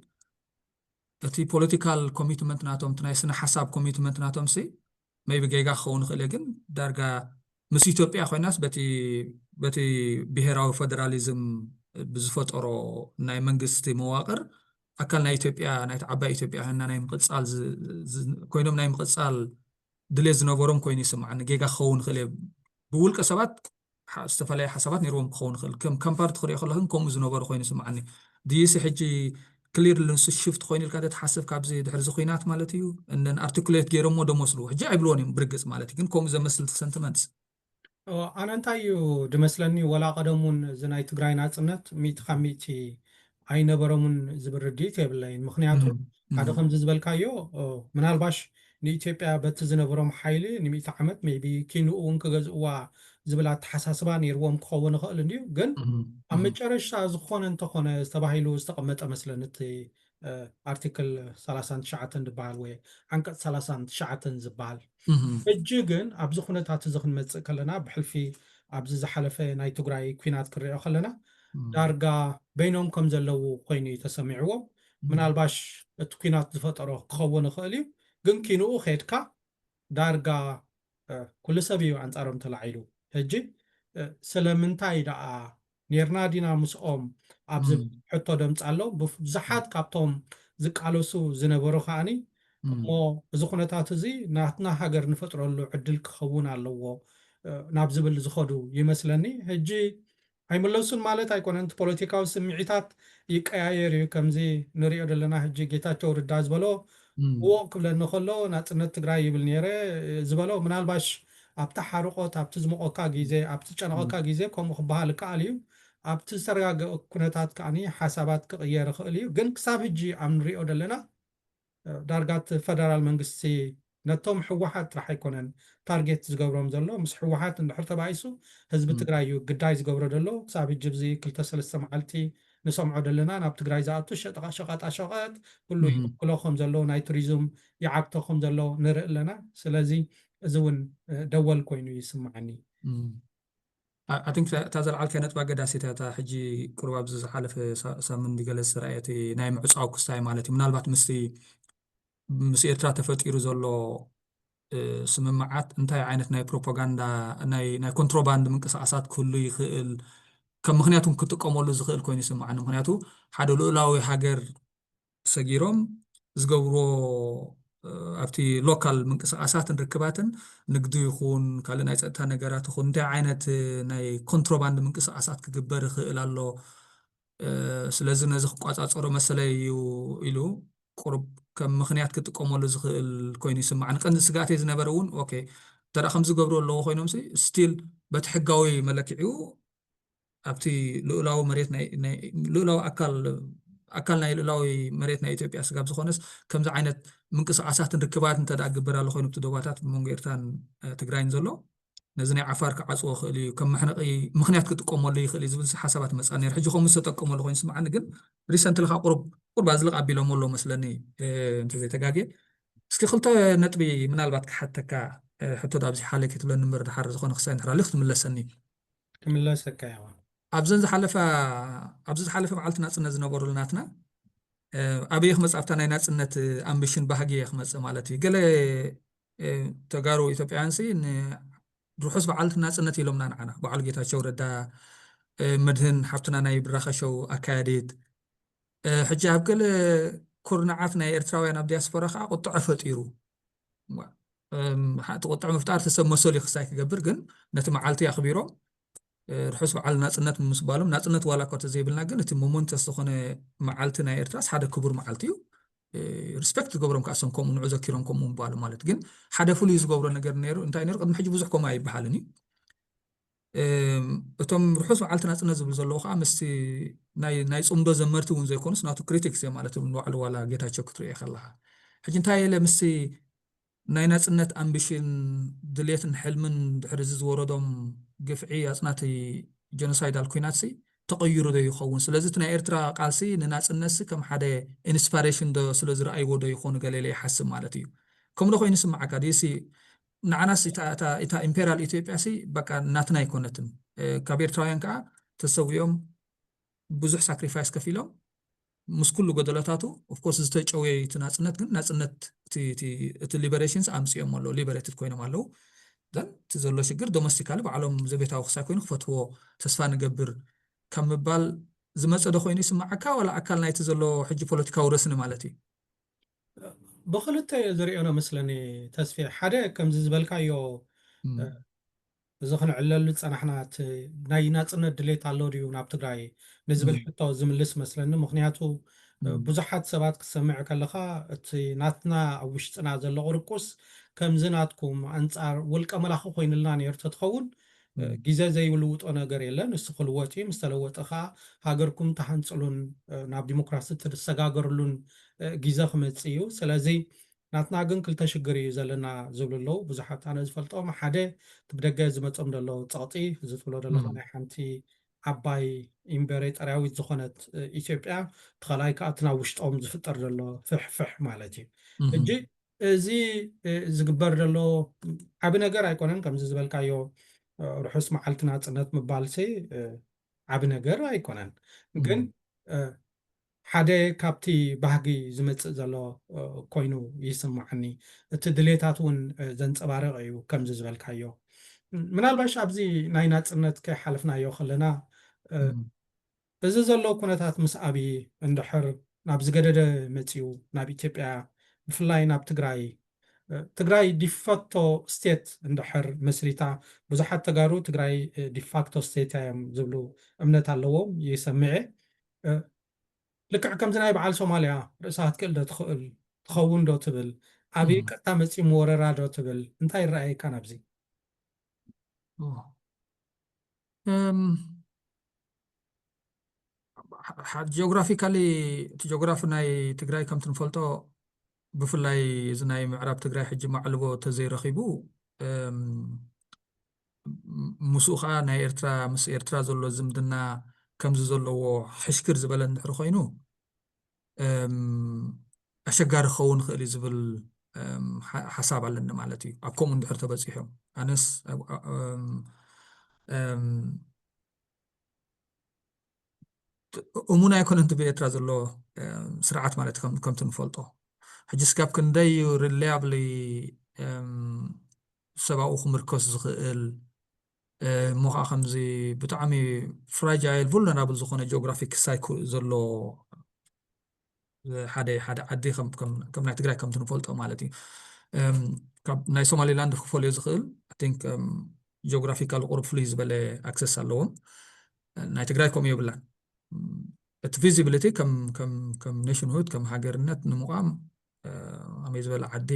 እቲ ፖለቲካል ኮሚትመንት ናቶም እቲ ናይ ስነ ሓሳብ ኮሚትመንት ናቶም ሲ maybe ጌጋ ክኸውን ይኽእል እየ ግን ዳርጋ ምስ ኢትዮጵያ ኮይናስ በቲ በቲ ብሄራዊ ፌደራሊዝም ብዝፈጠሮ ናይ መንግስቲ መዋቅር ኣካል ናይ ኢትዮጵያ ናይቲ ዓባይ ኢትዮጵያ ኮይና ናይ ምቕፃል ኮይኖም ናይ ምቕፃል ድሌት ዝነበሮም ኮይኑ ይስምዓኒ። ጌጋ ክኸውን ይኽእል እየ። ብውልቀ ሰባት ዝተፈላለየ ሓሳባት ነይርዎም ክኸውን ይኽእል። ከም ከም ፓርቲ ክሪኦ ከለኹ ግን ከምኡ ዝነበሩ ኮይኑ ይስምዓኒ። ድይሲ ሕጂ ክሊር ልንሱ ሽፍት ኮይኑ ኢልካ ተትሓስብ ካብዚ ድሕሪ እዚ ኩናት ማለት እዩ እነን ኣርቲኩሌት ገይሮሞ ዶ መስሉ ሕጂ ኣይብልዎን እዮም ብርግፅ ማለት እዩ ግን ከምኡ ዘመስል ሰንቲመንትስ ኣነ እንታይ እዩ ድመስለኒ ወላ ቀደም እውን እዚ ናይ ትግራይ ናፅነት ሚእቲ ካብ ሚእቲ ኣይነበሮምን ዝብል ርድኢት የብለይን። ምክንያቱ ሓደ ከምዚ ዝበልካዮ ምናልባሽ ንኢትዮጵያ በቲ ዝነበሮም ሓይሊ ንሚእቲ ዓመት maybe ኪንኡ እውን ክገዝእዋ ዝብል ኣተሓሳስባ ነይርዎም ክኸውን ይኽእል እንድዩ። ግን ኣብ መጨረሽታ ዝኾነ እንተኾነ ተባሂሉ ዝተቐመጠ መስለኒ እቲ ኣርቲክል ሰላሳን ትሽዓተን ዝበሃል ወይ ዓንቀፅ ሰላሳን ትሽዓተን ዝበሃል። ሕጂ ግን ኣብዚ ኩነታት እዚ ክንመፅእ ከለና ብሕልፊ ኣብዚ ዝሓለፈ ናይ ትግራይ ኩናት ክንሪኦ ከለና ዳርጋ በይኖም ከም ዘለዉ ኮይኑ እዩ ተሰሚዕዎም። ምናልባሽ እቲ ኩናት ዝፈጠሮ ክኸውን ይኽእል እዩ። ግን ኪንኡ ከድካ ዳርጋ ኩሉ ሰብ እዩ ኣንፃሮም ተላዒሉ። ሕጂ ስለምንታይ ደኣ ኔርና ዲና ምስኦም ኣብ ዝብል ሕቶ ደምፃ ኣሎ። ብዙሓት ካብቶም ዝቃለሱ ዝነበሩ ከዓኒ እሞ እዚ ኩነታት እዚ ናትና ሃገር ንፈጥረሉ ዕድል ክኸውን ኣለዎ ናብ ዝብል ዝኸዱ ይመስለኒ። ሕጂ ኣይምለሱን ማለት ኣይኮነን። እቲ ፖለቲካዊ ስምዒታት ይቀያየር እዩ። ከምዚ ንሪኦ ዘለና ሕጂ ጌታቸው ረዳ ዝበሎ እዎ ክብለኒ ከሎ ናፅነት ትግራይ ይብል ነይረ ዝበሎ ምናልባሽ ኣብቲ ሓርቆት ኣብቲ ዝሞቐካ ግዜ ኣብቲ ዝጨነቐካ ግዜ ከምኡ ክበሃል ይከኣል እዩ። ኣብቲ ዝተረጋገአ ኩነታት ከዓኒ ሓሳባት ክቕየር ይኽእል እዩ። ግን ክሳብ ሕጂ ኣብ ንሪኦ ዘለና ዳርጋ እቲ ፈደራል መንግስቲ ነቶም ህወሓት ጥራሕ ኣይኮነን ታርጌት ዝገብሮም ዘሎ ምስ ህወሓት እንድሕር ተባኢሱ ህዝቢ ትግራይ እዩ ግዳይ ዝገብሮ ዘሎ። ክሳብ ሕጂ ብዚ ክልተ ሰለስተ መዓልቲ ንሰምዖ ዘለና ናብ ትግራይ ዝኣቱ ሸቐጣ ሸቐጥ ኩሉ ይብክሎ ከም ዘሎ ናይ ቱሪዝም ይዓግቶ ከም ዘሎ ንርኢ ኣለና። ስለዚ እዚ እውን ደወል ኮይኑ ይስምዓኒ። I think እታ ዘልዓልካያ ነጥቢ ኣገዳሲት እያ። እታ ሕጂ ቁሩብ ኣብዚ ዝሓለፈ ሳምንት ገለ ዝተረኣየ እቲ ናይ ምዕፃው ክስታይ ማለት እዩ። ምናልባት ምስቲ ምስ ኤርትራ ተፈጢሩ ዘሎ ስምምዓት እንታይ ዓይነት ናይ ፕሮፓጋንዳ ናይ ኮንትሮባንድ ምንቅስቃሳት ክህሉ ይኽእል ከም ምኽንያት እውን ክጥቀመሉ ዝኽእል ኮይኑ ይስምዓኒ። ምኽንያቱ ሓደ ልኡላዊ ሃገር ሰጊሮም ዝገብርዎ ኣብቲ ሎካል ምንቅስቃሳትን ርክባትን ንግዲ ይኹን ካልእ ናይ ፀጥታ ነገራት ይኹን እንታይ ዓይነት ናይ ኮንትሮባንድ ምንቅስቃሳት ክግበር ይኽእል ኣሎ። ስለዚ ነዚ ክቋፃፀሮ መሰለይ እዩ ኢሉ ቁሩብ ከም ምኽንያት ክጥቀመሉ ዝኽእል ኮይኑ ይስማዕኒ። ቀንዲ ስግኣተይ ዝነበረ እውን ኦኬ እንተደኣ ከምዚ ገብሩ ኣለዎ ኮይኖም ስቲል በቲ ሕጋዊ መለክዒኡ ኣብቲ ልኡላዊ መሬት ልኡላዊ ኣካል ኣካል ናይ ልኡላዊ መሬት ናይ ኢትዮጵያ ስጋብ ዝኾነስ ከምዚ ዓይነት ምንቅስቃሳትን ርክባት እንተ ደኣ ግበር ኣሎ ኮይኑ ኣብቲ ዶባታት ብመንጎ ኤርትራን ትግራይን ዘሎ ነዚ ናይ ዓፋር ክዓፅዎ ይኽእል እዩ ከም መሕነቂ ምክንያት ክጥቀመሉ ይኽእል እዩ ዝብል ሓሳባት መፃ ነይሩ። ሕጂ ከምኡ ዝተጠቀመሉ ኮይኑ ስምዓኒ ግን ሪሰንትሊ ከዓ ቁሩብ ቁርብ ኣዝልቕ ኣቢሎሞ ኣሎ መስለኒ እንተዘይተጋግየ። እስኪ ክልተ ነጥቢ ምናልባት ክሓተካ ሕቶ ዳብዚ ሓለ ክትብለኒ እምበር ድሓር ዝኾነ ክሳይ ንሕራሊ ክትምለሰኒ ክምለሰካ ያዋ ኣብዘን ዝሓለፋ ኣብዚ ዝሓለፈ መዓልቲ ናፅነት ዝነበሩሉ ናትና ኣበየ ክመፅ ኣብታ ናይ ናፅነት ኣምቢሽን ባህጊ እየ ክመፅእ ማለት እዩ። ገለ ተጋሩ ኢትዮጵያውያን ሲ ርሑስ በዓልቲ ናፅነት ኢሎምና ንዓና በዓል ጌታቸው ረዳ መድህን ሓፍትና ናይ ብራኸ ሸው ኣካያዲት ሕጂ ኣብ ገለ ኩርናዓት ናይ ኤርትራውያን ኣብ ዲያስፖራ ከዓ ቁጥዐ ፈጢሩ እም፣ ሓ-፣ እቲ ቁጥዕ ምፍጣር እቲ ሰብ መሰሉ እዩ ክሳይ ክገብር፣ ግን ነቲ መዓልቲ ኣኽቢሮም፣ እ፣ ርሑስ በዓል ናጽነት ምስባሎም፣ ናጽነት ዋላ እኳ ተዘይብልና፣ ግን እቲ ሞመንተስ ዝኾነ መዓልቲ ናይ ኤርትራስ ሓደ ክቡር መዓልቲ እዩ። እ፣ ሪስፔክት ዝገብሮም ከኣ እሶም ከምኡ ንዑ ዘኪሮም ከምኡ ምባሉ ማለት። ግን ሓደ ፍሉይ ዝገብሮ ነገር ነይሩ፣ እንታይ ነይሩ? ቅድሚ ሕጂ ብዙሕ ከምኡ ኣይበሃልን እዩ። እም፣ እቶም ርሑስ በዓልቲ ናጽነት ዝብሉ ዘለዉ ከኣ ምስቲ ናይ፣ ናይ ጽምዶ ዘመርቲ እውን ዘይኮኑስ ናቱ ክሪቲክስ እዮም ማለት እዮም፣ ንባዕሉ ዋላ ጌታቸው ክትሪኦ ከለኻ። ሕጂ እንታይ ኢለ ምስቲ ናይ ናጽነት ኣምቢሽን፣ ድሌትን ሕልምን ድሕሪ እዚ ዝወረዶም ግፍዒ ኣጽናቲ ጀኖሳይዳል ኲናትሲ ተቐይሩ ዶ ይኸውን? ስለዚ እቲ ናይ ኤርትራ ቃልሲ ንናጽነትሲ ከም ሓደ ኢንስፓሬሽን ዶ ስለ ዝረኣይዎ ዶ ይኾኑ ገለ ኢለ ይሓስብ ማለት እዩ። ከምኡ ዶ ኮይኑ ይስምዓካ ድዩሲ? ንዓናስ እታ፣ እታ፣ እታ ኢምፔሪያል ኢትዮጵያሲ በቃ ናትና ኣይኮነትን። እ፣ ካብ ኤርትራውያን ከኣ ተሰዊኦም ብዙሕ ሳክሪፋይስ ከፊሎም ምስ ኩሉ ጎደለታቱ፣ ኦፍኮርስ ዝተጨወየ እቲ ናጽነት፣ ግን ናጽነት እቲ፣ እቲ፣ እቲ ሊበሬሽንስ ኣምጽኦም ኣለዉ፣ ሊበሬትድ ኮይኖም ኣለዉ። ዘን እቲ ዘሎ ሽግር ዶሜስቲካሊ ባዕሎም ዘቤታዊ ክሳይ ኮይኑ ክፈትዎ ተስፋ ንገብር ካብ ምባል ዝመጸ ዶ ኮይኑ ይስምዓካ? ዋላ ኣካል ናይቲ ዘሎ ሕጂ ፖለቲካዊ ረስኒ ማለት እዩ? ብኽልተ እየ ዝርእዮ ነው መስለኒ ተስፌ። ሓደ ከምዚ ዝበልካዮ፣ እም። እ፣ እዚ ክንዕለሉ ዝጸናሕና እቲ ናይ ናጽነት ድሌት ኣሎ ድዩ ናብ ትግራይ ንዝብል እም። ሕቶ ዝምልስ መስለኒ። ምኽንያቱ፣ እ፣ እም። ብዙሓት ሰባት ክትሰምዕ ከለኻ እቲ ናትና ኣብ ውሽጥና ዘሎ ቁርቁስ ከምዚ ናትኩም ኣንጻር ውልቀ መላኺ ኮይኑልና ነይሩ ተትኸውን፣ እ፣ እም። ግዜ ዘይልውጦ ነገር የለን። እሱ ክልወጥ እዩ። ምስ ተለወጠ ኸኣ ሃገርኩም ተሃንጽሉን፣ እ፣ ናብ ዲሞክራሲ ትሰጋገርሉን፣ እ፣ ግዜ ክመጽእ እዩ። ስለዚ ናትና ግን ክልተ ሽግር እዩ ዘለና ዝብሉ ኣለዉ ብዙሓት። ኣነ ዝፈልጦም ሓደ እቲ ብደገ ዝመጾም ዘሎ ጸቕጢ፣ እዚ ትብሎ ዘለኻ እም። ናይ ሓንቲ ዓባይ ኢምፔሬጠርያዊት ዝኾነት፣ እ፣ ኢትዮጵያ፣ እቲ ካልኣይ ከኣ እቲ ናብ ውሽጦም ዝፍጠር ዘሎ ፍሕፍሕ ማለት እዩ። እም። ሕጂ እዚ፣ እ፣ ዝግበር ዘሎ ዓቢ ነገር ኣይኮነን። ከምዚ ዝበልካዮ፣ እ፣ ርሑስ መዓልቲ ናጽነት ምባልሲ፣ እ፣ ዓቢ ነገር ኣይኮነን። ግን፣ እም። እ፣ ሓደ ካብቲ ባህጊ ዝመጽእ ዘሎ፣ እ፣ ኮይኑ ይስምዓኒ። እቲ ድሌታት እውን፣ እ፣ ዘንጸባርቕ እዩ ከምዚ ዝበልካዮ። ምናልባሽ ኣብዚ ናይ ናጽነት ከይሓለፍናዮ ከለና፣ እ፣ እም። እዚ ዘሎ ኩነታት ምስ ኣብይ እንድሕር ናብ ዝገደደ መጺኡ፣ ናብ ኢትዮጵያ፣ ብፍላይ ናብ ትግራይ፣ እ፣ ትግራይ ዲፋክቶ ስቴት እንድሕር መስሪታ፣ ብዙሓት ተጋሩ ትግራይ፣ እ፣ ዲፋክቶ ስቴት እዮም ዝብሉ እምነት ኣለዎም፣ ይሰምዕ። እ፣ ልክዕ ከምዚ ናይ በዓል ሶማልያ ርእሳ ክትክእል ዶ ትኽእል፣ ትኸውን ዶ ትብል፣ ኣብይ እም። ቀጥታ መጺኡ ምወረራ ዶ ትብል፣ እንታይ ይረኣየካ ናብዚ? ኦ። እም፣ ሓ-፣ ሓ-፣ ጂኦግራፊካሊ፣ እቲ ጂኦግራፊ ናይ ትግራይ ከምቲ ንፈልጦ፣ ብፍላይ እዚ ናይ ምዕራብ ትግራይ ሕጂ ማዕልቦ ተዘይረኺቡ፣ እም፣ ም-፣ ምስኡ ኸዓ ናይ ኤርትራ፣ ምስ ኤርትራ ዘሎ ዝምድና ከምዚ ዘለዎ ሕሽክር ዝበለ እንድሕር ኮይኑ፣ እም፣ ኣሸጋሪ ክኸውን ይኽእል እዩ ዝብል፣ እም፣ ሓ-፣ ሓሳብ ኣለኒ ማለት እዩ። ኣብ ከምኡ እንድሕር ተበጺሖም። ኣነስ፣ ኣብ፣ ኣ-፣ እም፣ እም፣ ት-፣ እሙን ኣይኮነን እቲ ብኤርትራ ዘሎ፣ እም፣ ስርዓት ማለት ከም፣ ከምቲ ንፈልጦ። ሕጂ ስጋብ ክንደይ እዩ ሪላያብሊ፣ እም፣ ሰብኣኡ ክምርኮስ ዝኽእል፣ እ፣ እሞ ኸዓ ከምዚ ብጣዕሚ ፍራጃይል፣ vulnerable ዝኾነ ጂኦግራፊክ ክሳይ ኩ-፣ ዘሎ ሓደ፣ ሓደ ዓዲ ከም፣ ከም፣ ከም ናይ ትግራይ ከምቲ ንፈልጦ ማለት እዩ። እም፣ ካብ ናይ ሶማሊላንድ ክፈልዮ ዝኽእል፣ I think፣ እም፣ ጂኦግራፊካል ቁሩብ ፍሉይ ዝበለ ኣክሰስ ኣለዎም። ናይ ትግራይ ከምኡ የብላን። እም፣ እቲ ፊዚቢሊቲ ከም፣ ከም፣ ከም ኔሽንሁድ፣ ከም ሃገርነት ንምቋም፣ እ፣ ከመይ ዝበለ ዓዲ፣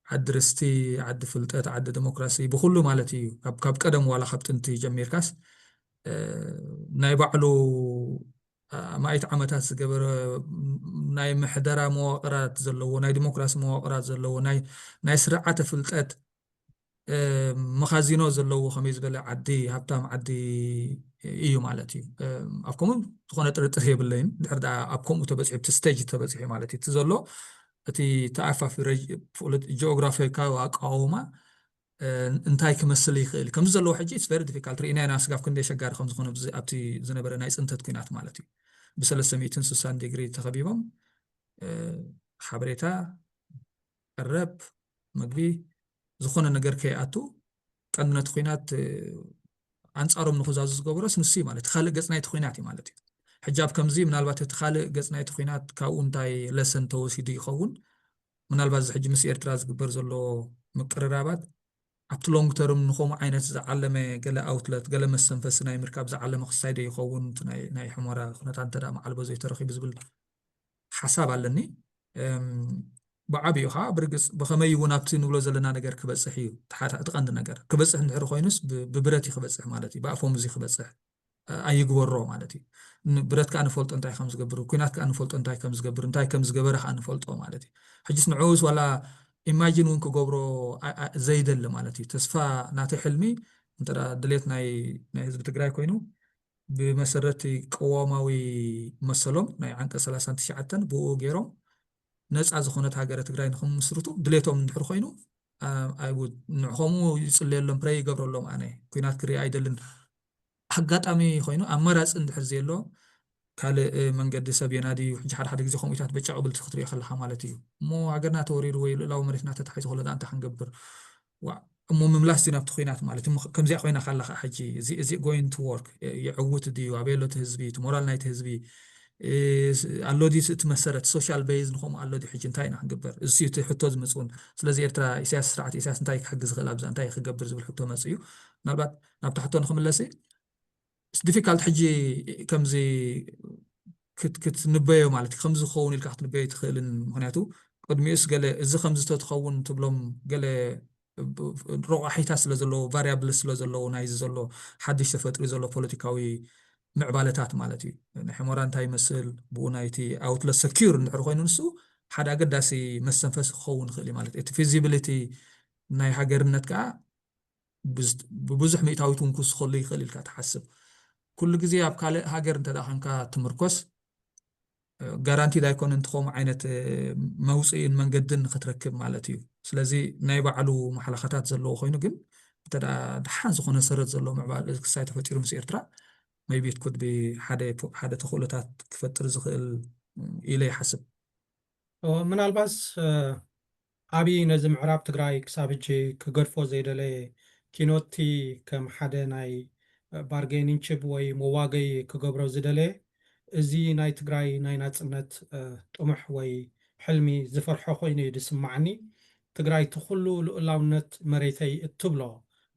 ዓዲ ርስቲ፣ ዓዲ ፍልጠት፣ ዓዲ ዲሞክራሲ፣ ብኹሉ ማለት እዩ። ካብ፣ ካብ ቀደም ዋላ ካብ ጥንቲ ጀሚርካስ፣ እ፣ ናይ ባዕሉ ኣማኢት ዓመታት ዝገበረ ናይ ምሕደራ መዋቕራት ዘለዎ፣ ናይ ዲሞክራሲ መዋቕራት ዘለዎ፣ ናይ፣ ናይ ስርዓተ ፍልጠት፣ እ፣ መኻዚኖ ዘለዎ ከመይ ዝበለ ዓዲ፣ ሃብታም ዓዲ እዩ ማለት እዩ። እ፣ ኣብ ከምኡ ዝኾነ ጥርጥር የብለይን። ድሕሪ ደኣ ኣብ ከምኡ ተበፂሑ፣ እቲ ስቴጅ ተበፂሑ ማለት እዩ። እቲ ዘሎ፣ እቲ ተኣፋፊ ረጅ-፣ ፖለቲ-፣ ጂኦግራፊካዊ ኣቃውማ፣ እ፣ እንታይ ክመስል ይኽእል እዩ? ከምዚ ዘለዎ ሕጂ፣ it's very difficult። ርኢና ኢና ስጋብ ክንደይ ኣሸጋሪ ከም ዝኾነ ብዚ-፣ ኣብቲ ዝነበረ ናይ ፅንተት ኲናት ማለት እዩ። ብሰለስተ ሚእትን ስሳን ዲግሪ ተኸቢቦም፣ እ፣ ሓበሬታ፣ ቀረብ፣ ምግቢ፣ ዝኾነ ነገር ከይኣቱ፣ ቀንዲ ነቲ ኲናት፣ እ፣ ኣንጻሮም ንኽዛዙ ዝገበሮስ ንሱ እዩ ማለት እዩ። ካልእ ገጽ ናይቲ ኲናት እዩ ማለት እዩ። ሕጂ ኣብ ከምዚ ምናልባት እቲ ካልእ ገጽ ናይቲ ኲናት ካብኡ እንታይ ለሰን ተወሲዱ ይኸውን? ምናልባት እዚ ሕጂ ምስ ኤርትራ ዝግበር ዘሎ ምቅርራባት ኣብቲ long term ንኸምኡ ዓይነት ዝዓለመ ገለ outlet፣ ገለ መሰንፈሲ ናይ ምርካብ ዝዓለመ ክሳይ ዶ ይኸውን? እቲ ናይ ናይ ሕሞራ ኩነታት እንተ ደኣ መዓልቦ ዘይተረኺቡ ዝብል ሓሳብ ኣለኒ። ብዓቢኡ ከዓ ብርግፅ ብኸመይ እውን ኣብቲ ንብሎ ዘለና ነገር ክበፅሕ እዩ እቲ ቀንዲ ነገር። ክበፅሕ እንድሕር ኮይኑስ ብብረት እዩ ክበፅሕ ማለት እዩ፣ ብኣፈሙዝ እዩ ክበፅሕ ኣይግበሮ ማለት እዩ። ብረት ከዓ ንፈልጦ እንታይ ከም ዝገብር፣ ኩናት ከዓ ንፈልጦ እንታይ ከም ዝገብር፣ እንታይ ከም ዝገበረ ከዓ ንፈልጦ ማለት እዩ። ሕጅስ ንዕኡስ ዋላ ኢማጂን እውን ክገብሮ ዘይደሊ ማለት እዩ። ተስፋ ናተይ ሕልሚ እንተ ድሌት ናይ ህዝቢ ትግራይ ኮይኑ ብመሰረት ቅዋማዊ መሰሎም ናይ ዓንቀፅ ሰላሳን ትሽዓተን ብኡ ገይሮም ነፃ ዝኾነት ሃገረ ትግራይ ንክምስርቱ ድሌቶም እንድሕር ኮይኑ ንዕኸምኡ ይፅለየሎም ፕረይ ይገብረሎም። ኣነ ኩናት ክርኢ ኣይደልን። ኣጋጣሚ ኮይኑ ኣማራፂ እንድሕር ዘየሎ ካልእ መንገዲ ሰብ የናዲ እዩ። ሕጂ ሓደ ሓደ ግዜ ከምኡታት በጫ ቅብልቲ ክትሪኦ ከለካ ማለት እዩ። እሞ ሃገርና ተወሪሩ ወይ ልእላዊ መሬትና ተታሒዙ ከሎ እንታይ ክንገብር? እሞ ምምላስ ድዩ ናብቲ ኩናት ማለት እዩ። ከምዚኣ ኮይና ካላ ከዓ ሕጂ እዚ going to work? የዕውት ድዩ? ኣበይ ኣሎ እቲ ህዝቢ? እቲ ሞራል ናይቲ ህዝቢ ኣሎ ድዩ? እቲ መሰረት social base ንኸምኡ ኣሎ ድዩ? ሕጂ እንታይ ኢና ክንግበር? እዚ እቲ ሕቶ ዝመፅእ እውን ስለዚ ኤርትራ ኢሳያስ ስርዓት ኢሳያስ እንታይ ክሕግዝ ይኽእል ኣብዛ እንታይ ክገብር ዝብል ሕቶ መፅእ እዩ። ምናልባት ናብታ ሕቶ ንክምለስ difficult ሕጂ ከምዚ ክትንበዮ ማለት እዩ። ከምዚ ክኸውን ኢልካ ክትንበዮ ኣይትኽእልን። ምክንያቱ ቅድሚኡስ ገለ እዚ ከምዚ ተትኸውን ትብሎም ገለ ረቋሒታት ስለ ዘለዎ፣ variables ስለ ዘለዎ ናይዚ ዘሎ ሓድሽ ተፈጥሪ ዘሎ ፖለቲካዊ ምዕባለታት ማለት እዩ። ናይ ሕሞራ እንታይ ይመስል፣ ብኡ ናይቲ outlet secure እንድሕር ኮይኑ ንሱ ሓደ ኣገዳሲ መስተንፈሲ ክኸውን ይኽእል እዩ ማለት እዩ። እቲ feasibility ናይ ሃገርነት ከዓ ብብዙሕ ሚእታዊት እውን ክውስኸሉ ይኽእል ኢልካ ትሓስብ። ኩሉ ግዜ ኣብ ካልእ ሃገር እንተ ደኣ ኮንካ ትምርኮስ guaranteed ኣይኮነን እቲ ከምኡ ዓይነት መውፅኢን መንገድን ንክትረክብ ማለት እዩ። ስለዚ ናይ ባዕሉ ማሕለኻታት ዘለዎ ኮይኑ ግን እንተ ደኣ ደሓን ዝኾነ ሰረት ዘለዎ ምዕባለ ክሳይ ተፈጢሩ ምስ ኤርትራ maybe it could be ሓደ ተኽእሎታት ክፈጥር ዝኽእል ኢለ ይሓስብ። ምናልባስ ኣብይ ነዚ ምዕራብ ትግራይ ክሳብ ሕጂ ክገድፎ ዘይደለየ ኪኖቲ ከም ሓደ ናይ bargaining chip ወይ መዋገይ ክገብሮ ዝደለየ እዚ ናይ ትግራይ ናይ ናፅነት ጥሙሕ ወይ ሕልሚ ዝፈርሖ ኮይኑ እዩ ዝስማዓኒ። ትግራይ እቲ ኩሉ ልኡላውነት መሬተይ እትብሎ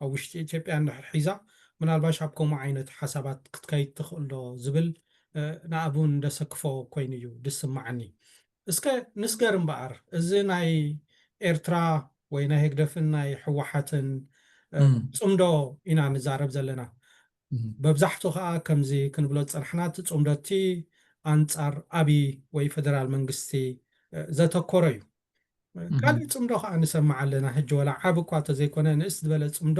ኣብ ውሽጢ ኢትዮጵያ እንድሕር ሒዛ ምናልባሽ ኣብ ከምኡ ዓይነት ሓሳባት ክትከይድ ትኽእል ዶ ዝብል ንኣብ እውን እንደሰክፎ ኮይኑ እዩ ዝስማዓኒ። እስከ ንስገር እምበኣር እዚ ናይ ኤርትራ ወይ ናይ ህግደፍን ናይ ህወሓትን ፅምዶ ኢና ንዛረብ ዘለና። በብዛሕቱ ከዓ ከምዚ ክንብሎ ዝፀናሕና እቲ ፅምዶ እቲ ኣንፃር ኣብይ ወይ ፌደራል መንግስቲ ዘተኮረ እዩ። ካልእ ፅምዶ ከዓ ንሰምዕ ኣለና። ሕጂ ወላ ዓብ እኳ ተዘይኮነ ንእስ ዝበለ ፅምዶ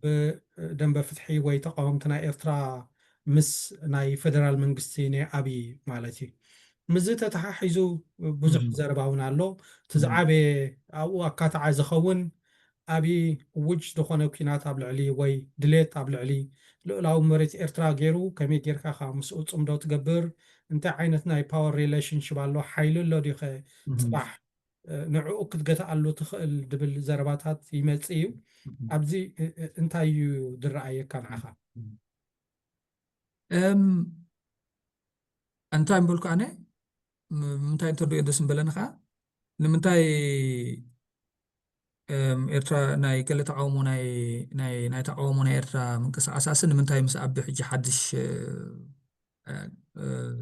ብደንበ ፍትሒ ወይ ተቃወምቲ ናይ ኤርትራ ምስ ናይ ፌደራል መንግስቲ ናይ ኣብይ ማለት እዩ። ምስዚ ተተሓሒዙ ብዙሕ ዘረባ እውን ኣሎ። እቲ ዝዓበየ ኣብኡ ኣካታዓይ ዝኸውን ኣብይ ውጅ ዝኾነ ኲናት ኣብ ልዕሊ ወይ ድሌት ኣብ ልዕሊ ልኡላዊ መሬት ኤርትራ ገይሩ ከመይ ጌርካ ኻ ምስኡ ፅምዶ ትገብር? እንታይ ዓይነት ናይ power relationship ኣሎ? ሓይሊ ኣሎ ዲኸ? ፅባሕ ንዕኡ ክትገትኣሉ ትኽእል ድብል ዘረባታት ይመጽእ እዩ። ኣብዚ እንታይ እዩ ድረኣየካ ንዓኻ? እንታይ ምበልኩ ኣነ ምንታይ እንተሪኦ ደስ ምበለኒ ከዓ ንምንታይ ኤርትራ ናይ ገለ ተቃውሞ ናይ ናይ ናይ ተቃውሞ ናይ ኤርትራ ምንቅስቃሳሲ ንምንታይ ምስ ኣቢ ሕጂ ሓድሽ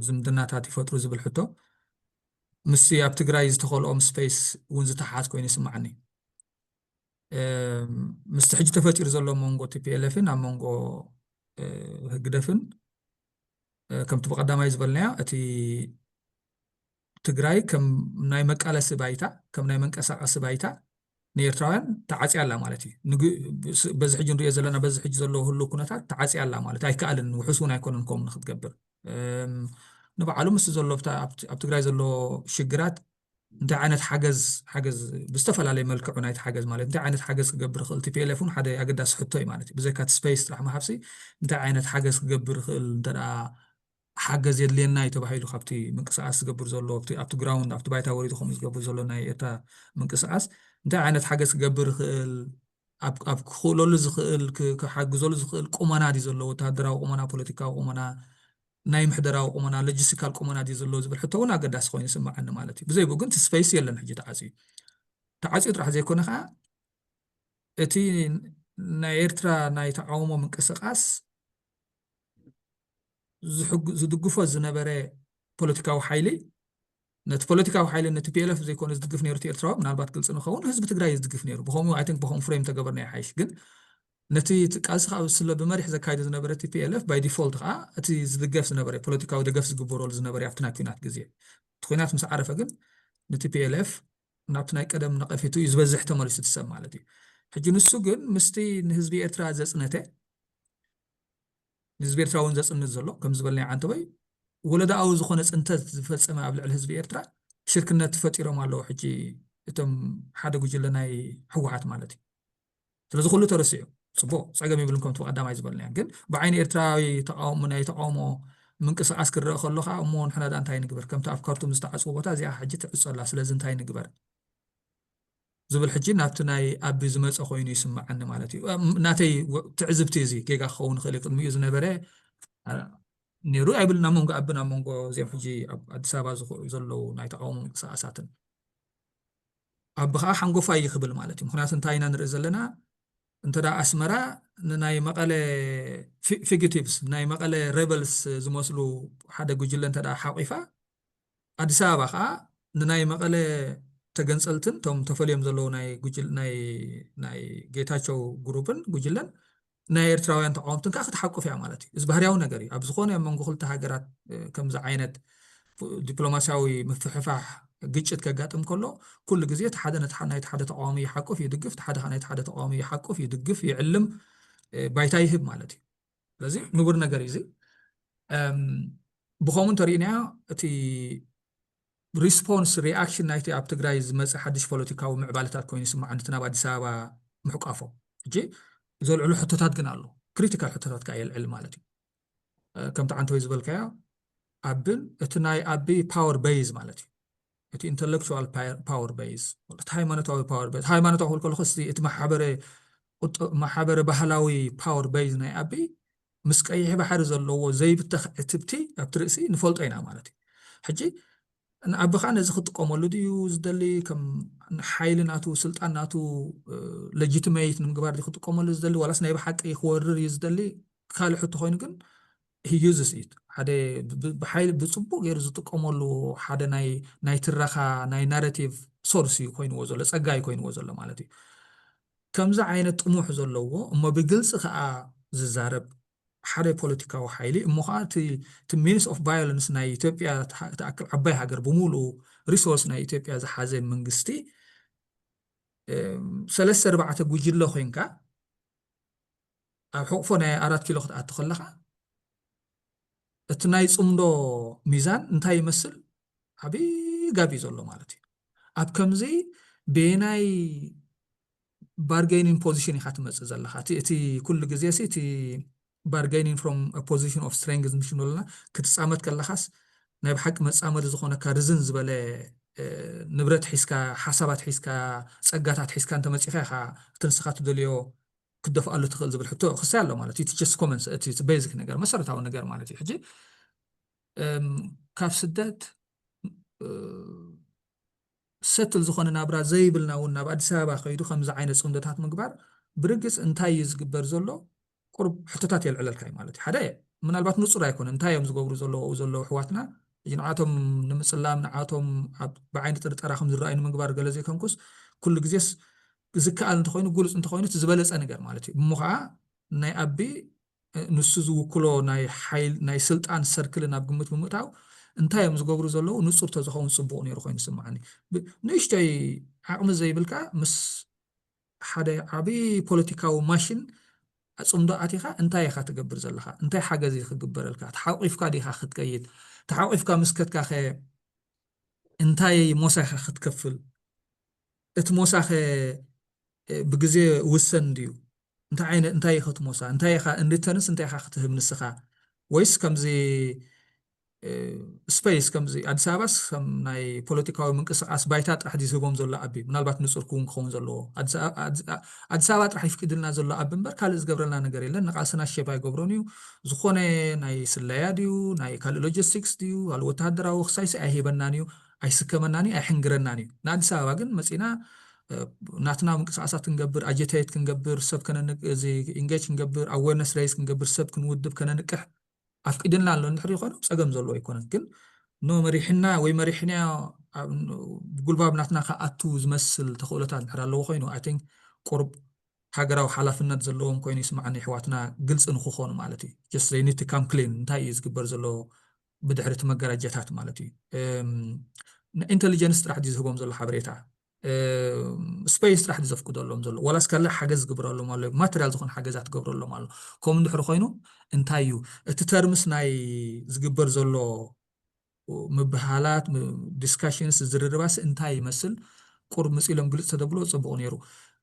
ዝምድናታት ይፈጥሩ ዝብል ሕቶ ምስቲ ኣብ ትግራይ ዝተኸልኦም space እውን ዝተሓሓዝ ኮይኑ ይስማዓኒ። ምስቲ ሕጂ ተፈጢሩ ዘሎ መንጎ TPLF ን ኣብ መንጎ ህግደፍን ከምቲ ብቀዳማይ ዝበልናዮ እቲ ትግራይ ከም ናይ መቃለሲ ባይታ ከም ናይ መንቀሳቀሲ ባይታ ንኤርትራውያን ተዓፅያ ኣላ ማለት እዩ። በዚ ሕጂ ንሪኦ ዘለና በዚ ሕጂ ዘሎ ህሉ ኩነታት ተዓፅያ ኣላ ማለት ኣይከኣልን። ውሑስ እውን ኣይኮነን ከምኡ ንክትገብር ንባዕሉ ምስ ዘሎ ኣብ ትግራይ ዘሎ ሽግራት እንታይ ዓይነት ሓገዝ ሓገዝ ብዝተፈላለየ መልክዑ ናይቲ ሓገዝ ማለት እንታይ ዓይነት ሓገዝ ክገብር ይኽእል? TPLF እውን ሓደ ኣገዳሲ ሕቶ እዩ ማለት እዩ። ብዘይካ እቲ space ጥራሕ ምሃብሲ እንታይ ዓይነት ሓገዝ ክገብር ይኽእል? እንተ ሓገዝ የድልየና እዩ ተባሂሉ ካብቲ ምንቅስቃስ ዝገብር ዘሎ ኣብቲ ground ኣብቲ ባይታ ወሪዱ ከምኡ ዝገብር ዘሎ ናይ ኤርትራ ምንቅስቃስ እንታይ ዓይነት ሓገዝ ክገብር ይኽእል? ኣብ ክኽእለሉ ዝኽእል ክሓግዘሉ ዝኽእል ቁመና ድዩ ዘሎ? ወተሃደራዊ ቁመና፣ ፖለቲካዊ ቁመና፣ ናይ ምሕደራዊ ቁመና፣ ሎጂስቲካል ቁመና ድዩ ዘሎ ዝብል ሕቶ እውን ኣገዳሲ ኮይኑ ይስምዓኒ ማለት እዩ። ብዘይ ብኡ ግን እቲ space የለን ሕጂ ተዓፅዩ። ተዓፅዩ ጥራሕ ዘይኮነ ከዓ እቲ ናይ ኤርትራ ናይ ተቃውሞ ምንቅስቃስ ዝድግፎ ዝነበረ ፖለቲካዊ ሓይሊ፣ ነቲ ፖለቲካዊ ሓይሊ ነቲ ፒኤልኤፍ ዘይኮነ ዝድግፍ ነይሩ እቲ ኤርትራዊ፣ ምናልባት ግልፂ ንኸውን ህዝቢ ትግራይ ዝድግፍ ነይሩ። ብከምኡ ኣይ ቲንክ ብከምኡ ፍሬም ተገበርና ይሓይሽ። ግን ነቲ ቃልሲ ካብ ስለ ብመሪሕ ዘካይዶ ዝነበረ ቲ ፒኤልኤፍ ባይ ዲፎልት ከዓ እቲ ዝድገፍ ዝነበረ ፖለቲካዊ ደገፍ ዝግበረሉ ዝነበረ ኣብቲ ናይ ኩናት ግዜ እቲ ኩናት ምስ ዓረፈ ግን ነቲ ፒኤልኤፍ ናብቲ ናይ ቀደም ነቐፊቱ እዩ ዝበዝሕ ተመሊሱ ትሰብ ማለት እዩ። ሕጂ ንሱ ግን ምስቲ ንህዝቢ ኤርትራ ዘጽነተ ንህዝቢ ኤርትራ እውን ዘጽንት ዘሎ ከም ዝበልናዮ ዓንተቦይ ወለዳኣዊ ዝኾነ ጽንተት ዝፈጸመ ኣብ ልዕሊ ህዝቢ ኤርትራ ሽርክነት ፈጢሮም ኣለዉ። ሕጂ እቶም ሓደ ጉጅለ ናይ ህወሓት ማለት እዩ። ስለዚ ኩሉ ተረሲዑ ጽቡቕ ጸገም የብሉን ከምቲ ቀዳማይ ዝበልናዮ። ግን ብዓይኒ ኤርትራዊ ተቃውሞ ናይ ተቃውሞ ምንቅስቃስ ክረአ ከሎ ከዓ እሞ ንሕና ዳ እንታይ ንግበር? ከምቲ ኣብ ካርቱም ዝተዓጽወ ቦታ እዚኣ ሕጂ ትዕጾ ኣላ። ስለዚ እንታይ ንግበር? ዝብል ሕጂ ናብቲ ናይ ኣቢ ዝመፀ ኮይኑ ይስምዓኒ ማለት እዩ። ናተይ ትዕዝብቲ እዚ ጌጋ ክኸውን ይኽእል እዩ። ቅድሚኡ ዝነበረ ነይሩ ኣይብልና መንጎ ኣቢ ናብ መንጎ እዚኦም ሕጂ ኣብ ኣዲስ ኣበባ ዘለዉ ናይ ተቃውሞ ምንቅስቃሳትን ኣቢ ከዓ ሓንጎፋይ ይኽብል ማለት እዩ። ምክንያቱ እንታይ ኢና ንርኢ ዘለና እንተ ኣስመራ ንናይ መቐለ ፊጊቲቭስ ናይ መቐለ ሬበልስ ዝመስሉ ሓደ ጉጅለ እንተ ሓቂፋ ኣዲስ ኣበባ ከዓ ንናይ መቐለ ተገንፀልትን እቶም ተፈልዮም ዘለዉ ናይ ጌታቸው ግሩፕን ጉጅለን ናይ ኤርትራውያን ተቃወምትን ከዓ ክትሓቁፍ እያ ማለት እዩ። እዚ ባህርያዊ ነገር እዩ። ኣብ ዝኾነ ኣብ መንጎ ክልተ ሃገራት ከምዚ ዓይነት ዲፕሎማሲያዊ ምፍሕፋሕ ግጭት ከጋጥም ከሎ ኩሉ ግዜ እቲ ሓደ ናይቲ ሓደ ተቃዋሚ ይሓቁፍ ይድግፍ፣ እቲ ሓደ ናይቲ ሓደ ተቃዋሚ ይሓቁፍ ይድግፍ ይዕልም ባይታ ይህብ ማለት እዩ። ስለዚ ንቡር ነገር እዩ እዚ። ብኸምኡ እንተሪእናዮ እቲ ሪስፖንስ ሪኣክሽን ናይቲ ኣብ ትግራይ ዝመፀ ሓድሽ ፖለቲካዊ ምዕባለታት ኮይኑ ይስማዓኒ እቲ ናብ ኣዲስ ኣበባ ምሕቋፎ። ሕጂ ዘልዕሉ ሕቶታት ግን ኣሎ። ክሪቲካል ሕቶታት ከዓ የልዕል ማለት እዩ። ከምቲ ዓንተወይ ዝበልካዮ ኣብን እቲ ናይ ኣቢ ፓወር ቤዝ ማለት እዩ። እቲ ኢንተሌክቹዋል ፓወር ቤዝ፣ እቲ ሃይማኖታዊ ፓወር ቤዝ፣ ሃይማኖታዊ ክብል ከለኹ እቲ ማሕበረ ማሕበረ ባህላዊ ፓወር ቤዝ ናይ ኣቢ ምስ ቀይሕ ባሕሪ ዘለዎ ዘይብተኽ ዕትብቲ ኣብቲ ርእሲ ንፈልጦ ኢና ማለት እዩ። ሕጂ ንኣቢ ከዓ ነዚ ክጥቀመሉ ድዩ ዝደሊ ከም ሓይሊ ናቱ ስልጣን ናቱ ለጂቲሜት ንምግባር ድዩ ክጥቀመሉ ዝደሊ ዋላስ ናይ ብሓቂ ክወርር እዩ ዝደሊ ካልእ ሕቶ ኮይኑ ግን ዩዝስ ኢት ሓደ ብሓይሊ ብፅቡቅ ገይሩ ዝጥቀመሉ ሓደ ናይ ትረኻ ናይ ናሬቲቭ ሶርስ እዩ ኮይንዎ ዘሎ ፀጋ እዩ ኮይንዎ ዘሎ ማለት እዩ። ከምዚ ዓይነት ጥሙሕ ዘለዎ እሞ ብግልፂ ከዓ ዝዛረብ ሓደ ፖለቲካዊ ሓይሊ እሞ ከዓ እቲ ሚንስ ኦፍ ቫዮለንስ ናይ ኢትዮጵያ ትኣክል ዓባይ ሃገር ብምሉኡ ሪሶርስ ናይ ኢትዮጵያ ዝሓዘ መንግስቲ ሰለስተ ኣርባዕተ ጉጅለ ኮይንካ ኣብ ሕቕፎ ናይ ኣራት ኪሎ ክትኣቱ ከለኻ እቲ ናይ ፅምዶ ሚዛን እንታይ ይመስል? ዓብዪ ጋብ እዩ ዘሎ ማለት እዩ። ኣብ ከምዚ በየናይ ባርጌኒን ፖዚሽን ኢኻ ትመፅእ ዘለኻ? እቲ ኩሉ ግዜ ሲ እቲ ባርጌኒን ፍሮም ፖዚሽን ኦፍ ስትሬንግዝ ምሽ ንብለና ክትፃመድ ከለኻስ ናይ ብሓቂ መፃመዲ ዝኾነካ ርዝን ዝበለ ንብረት ሒዝካ ሓሳባት ሒዝካ ፀጋታት ሒዝካ እንተመፂኻ ኢኻ እቲ ንስኻ ትደልዮ ክትደፍኣሉ ትኽእል ዝብል ሕቶ ክሳይ ኣሎ ማለት እዩ። ጀስት ኮመንስ እቲ ቤዚክ ነገር መሰረታዊ ነገር ማለት እዩ። ሕጂ ካብ ስደት ሰትል ዝኾነ ናብራ ዘይብልና እውን ናብ ኣዲስ ኣበባ ከይዱ ከምዚ ዓይነት ፅምዶታት ምግባር ብርግፅ እንታይ እዩ ዝግበር ዘሎ? ቁሩብ ሕቶታት የልዕለልካ እዩ ማለት እዩ። ሓደ ምናልባት ንፁር ኣይኮነ እንታይ እዮም ዝገብሩ ዘለዉ ዘለዉ ኣሕዋትና ንዓቶም ንምፅላም ንዓቶም ብዓይኒ ጥርጠራ ከም ዝረኣዩ ንምግባር ገለ ዘይኮንኩስ ኩሉ ግዜስ ዝከኣል እንተኮይኑ ግሉፅ እንተኮይኑ እቲ ዝበለፀ ነገር ማለት እዩ። እሞ ከዓ ናይ ኣቢ ንሱ ዝውክሎ ናይ ሓይል ናይ ስልጣን ሰርክልን ኣብ ግምት ብምእታው እንታይ እዮም ዝገብሩ ዘለዉ ንፁር ተዝኸውን ፅቡቅ ነይሩ ኮይኑ ዝስምዓኒ። ንእሽተይ ዓቅሚ ዘይብልካ ምስ ሓደ ዓብዪ ፖለቲካዊ ማሽን ኣፅምዶ ኣቲኻ እንታይ ኢኻ ትገብር ዘለኻ? እንታይ ሓገዝ እዩ ክግበረልካ? ተሓቂፍካ ዲኻ ክትከይድ? ተሓቂፍካ ምስ ከድካ ከ እንታይ ሞሳ ኢኻ ክትከፍል? እቲ ሞሳ ከ ብግዜ ውሰን ድዩ? እንታይ ዓይነት እንታይ ኢኻ ትሞሳ? እንታይ ኢኻ እንሪተርንስ እንታይ ኢኻ ክትህብ ንስኻ? ወይስ ከምዚ ስፔስ ከምዚ ኣዲስ ኣበባስ ከም ናይ ፖለቲካዊ ምንቅስቃስ ባይታ ጥራሕ ድዩ ዝህቦም ዘሎ ኣቢ ምናልባት ንፁር ክውን ክኸውን ዘለዎ ኣዲስ ኣበባ ጥራሕ ይፍቅድልና ዘሎ ኣቢ እምበር ካልእ ዝገብረልና ነገር የለን ንቃልስና ሼፕ ኣይገብሮን እዩ ዝኾነ ናይ ስለያ ድዩ ናይ ካልእ ሎጂስቲክስ ድዩ ካልእ ወተሃደራዊ ክሳይሲ ኣይሂበናን እዩ ኣይስከመናን እዩ ኣይሕንግረናን እዩ ንኣዲስ ኣበባ ግን መፂና ናትና ምንቅስቃሳት ክንገብር፣ ኣጀታየት ክንገብር፣ ሰብ ከነንቅ እዚ ኢንጌጅ ክንገብር፣ ኣዌርነስ ሬይዝ ክንገብር፣ ሰብ ክንውድብ፣ ከነንቅሕ ኣፍቂድና ኣሎ እንድሕር ይኾኑ ጸገም ዘለዎ ኣይኮነን። ግን ኖ መሪሕና ወይ መሪሕና ብጉልባብ ናትና ከኣቱ ዝመስል ተኽእሎታት እንድሕር ኣለዎ ኮይኑ ኣይ ቲንክ ቁርብ ሃገራዊ ሓላፍነት ዘለዎም ኮይኑ ይስማዓኒ። ኣሕዋትና ግልፂ ንክኾኑ ማለት እዩ። ጀስት ዘይ ኒድ ካም ክሊን እንታይ እዩ ዝግበር ዘሎ ብድሕሪ እቲ መጋረጃታት ማለት እዩ። ኢንቴሊጀንስ ጥራሕ ድዩ ዝህቦም ዘሎ ሓበሬታ? ስፔስ ጥራሕ ድዩ ዘፍቅደሎም ዘሎ ዋላስ ካልእ ሓገዝ ዝግብረሎም ኣሎ? ማተሪያል ዝኾነ ሓገዛት ትገብረሎም ኣሎ? ከምኡ እንድሕሪ ኮይኑ እንታይ እዩ እቲ ተርምስ ናይ ዝግበር ዘሎ ምብህሃላት፣ ዲስካሽንስ፣ ዝርርባስ እንታይ ይመስል? ቁርብ ምፅ ኢሎም ግልፅ ተደብሎ ፅቡቕ ነይሩ።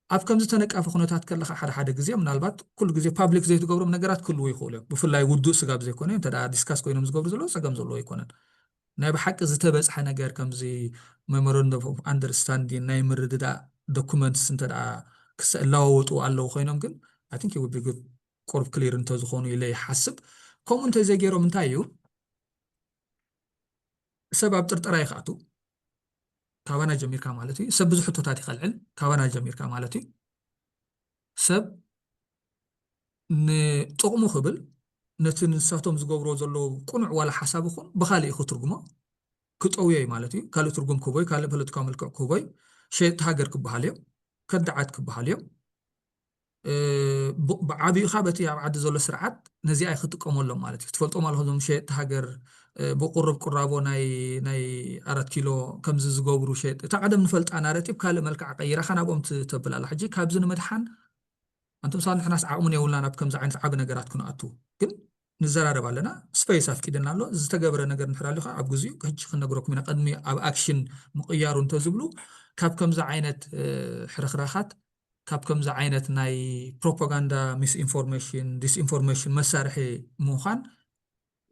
ኣብ ከምዚ ተነቃፊ ኩነታት ከለካ ሓደ ሓደ ግዜ ምናልባት ኩሉ ግዜ ፓብሊክ ዘይትገብሮም ነገራት ክህልዉ ይኽእሉ እዮም። ብፍላይ ውዱእ ስጋብ ዘይኮነ እንተ ዲስካስ ኮይኖም ዝገብሩ ዘለዉ ፀገም ዘለዎ ኣይኮነን። ናይ ብሓቂ ዝተበፅሐ ነገር ከምዚ ሜሞራንደም ኦፍ ኣንደርስታንዲንግ ናይ ምርድዳእ ዶኩመንትስ እንተ ክሰ እላዋወጡ ኣለዉ ኮይኖም ግን ኣይ ቲንክ ውድ ቢ ጉድ ቁርብ ክሊር እንተዝኾኑ ኢለ ይሓስብ። ከምኡ እንተዘይገይሮም እንታይ እዩ ሰብ ኣብ ጥርጠራ ይክኣቱ ካባና ጀሚርካ ማለት እዩ። ሰብ ብዙሕ ሕቶታት ይኸልዕል ካባና ጀሚርካ ማለት እዩ። ሰብ ንጥቕሙ ክብል ነቲ ንሳቶም ዝገብሮ ዘለዉ ቁኑዕ ዋላ ሓሳብ ይኹን ብካልእ ክትርጉሞ ክጠውዮ እዩ ማለት እዩ። ካልእ ትርጉም ክህቦ እዩ፣ ካልእ ፖለቲካዊ መልክዕ ክህቦ እዩ። ሸየጥቲ ሃገር ክበሃል እዮም፣ ከዳዓት ክበሃል እዮም። ብዓብዩኻ በቲ ኣብ ዓዲ ዘሎ ስርዓት ነዚኣ ክጥቀመሎም ማለት እዩ። ትፈልጦም ኣለኹ እዞም ሸየጥቲ ሃገር ብቁርብ ቁራቦ ናይ ናይ ኣራት ኪሎ ከምዚ ዝገብሩ ሸየጥ እታ ቀደም ንፈልጣ ናረቲቭ ካልእ መልክዓ ቀይራኻ ናብኦም ተብል ኣላ። ሕጂ ካብዚ ንምድሓን ኣንቱም ሰባት ንሕናስ ዓቕሙን የብልና ናብ ከምዚ ዓይነት ዓቢ ነገራት ክንኣቱ ግን ንዘራረብ ኣለና። ስፔስ ኣፍቂድና ኣሎ። ዝተገበረ ነገር እንድሕር ኣሎ ኣብ ግዚኡ ሕጂ ክንነግረኩም ኢና። ቅድሚ ኣብ ኣክሽን ምቕያሩ እንተዝብሉ ካብ ከምዚ ዓይነት ሕርኽራኻት ካብ ከምዚ ዓይነት ናይ ፕሮፓጋንዳ ሚስኢንፎርሜሽን ዲስኢንፎርሜሽን መሳርሒ ምዃን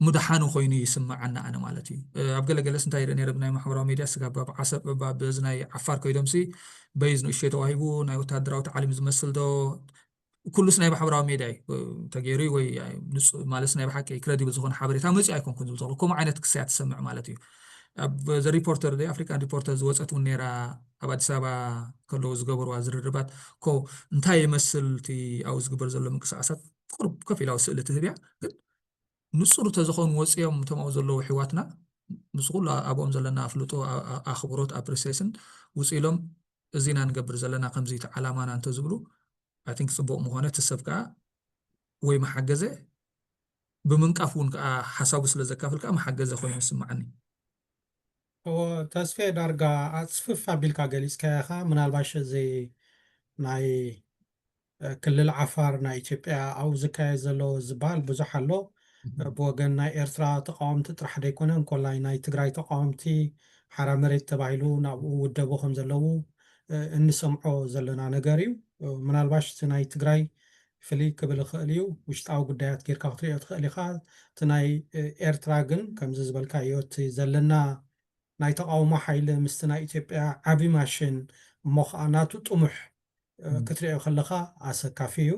ምድሓኑ ኮይኑ ይስምዓኒ ኣነ ማለት እዩ። ኣብ ገለገለስ እንታይ ይርኢ ነይረ ብናይ ማሕበራዊ ሚድያ ስጋብ ኣብ ዓሰብ ኣብ እዚ ናይ ዓፋር ከይዶምሲ በይዝ ንእሽተይ ተዋሂቡ ናይ ወታደራዊ ታዕሊም ዝመስል ዶ ኩሉስ ናይ ማሕበራዊ ሚድያ እዩ ተገይሩ ወይ ማለትስ ናይ ብሓቂ ክረዲብል ዝኾነ ሓበሬታ መፂኡ ኣይኮንኩን ዝብል ዘለኹ ከምኡ ዓይነት ክስያት ትሰምዕ ማለት እዩ። ኣብ ዘ ሪፖርተር ዘይ ኣፍሪካን ሪፖርተር ዝወፀት እውን ነይራ ኣብ ኣዲስ ኣበባ ከለዉ ዝገበርዋ ዝርርባት ኮ እንታይ ይመስል እቲ ኣብኡ ዝግበር ዘሎ ምንቅስቃሳት ቁርብ ከፍ ኢላዊ ስእሊ ትህብያ ግን ንፁር ተዝኾኑ ወፅኦም እቶም ኣብኡ ዘለዉ ኣሕዋትና ምስ ኩሉ ኣብኦም ዘለና ኣፍልጦ ኣኽብሮት ኣፕሪሴሽን ውፅ ኢሎም እዚ ኢና ንገብር ዘለና ከምዚ እቲ ዓላማና እንተዝብሉ ኣይ ቲንክ ፅቡቕ ምኾነ እቲ ሰብ ከዓ ወይ መሓገዘ ብምንቃፍ እውን ከዓ ሓሳቡ ስለ ዘካፍል ከዓ መሓገዘ ኮይኑ ይስምዓኒ። እዎ ተስፌ ዳርጋ ኣፅፍፍ ኣቢልካ ገሊፅካዮ ኢኻ። ምናልባሽ እዚ ናይ ክልል ዓፋር ናይ ኢትዮጵያ ኣብኡ ዝካየድ ዘሎ ዝበሃል ብዙሕ ኣሎ። ብወገን ናይ ኤርትራ ተቃወምቲ ጥራሕ ዘይኮነ እንኮላይ ናይ ትግራይ ተቃወምቲ ሓራ መሬት ተባሂሉ ናብኡ ውደቡ ከም ዘለዉ እንሰምዖ ዘለና ነገር እዩ። ምናልባሽ እቲ ናይ ትግራይ ፍልይ ክብል ይኽእል እዩ። ውሽጣዊ ጉዳያት ጌርካ ክትሪኦ ትኽእል ኢኻ። እቲ ናይ ኤርትራ ግን ከምዚ ዝበልካዮ እቲ ዘለና ናይ ተቃውሞ ሓይሊ ምስቲ ናይ ኢትዮጵያ ዓቢ ማሽን እሞ ከዓ ናቱ ጥሙሕ ክትሪኦ ከለኻ ኣሰካፊ እዩ።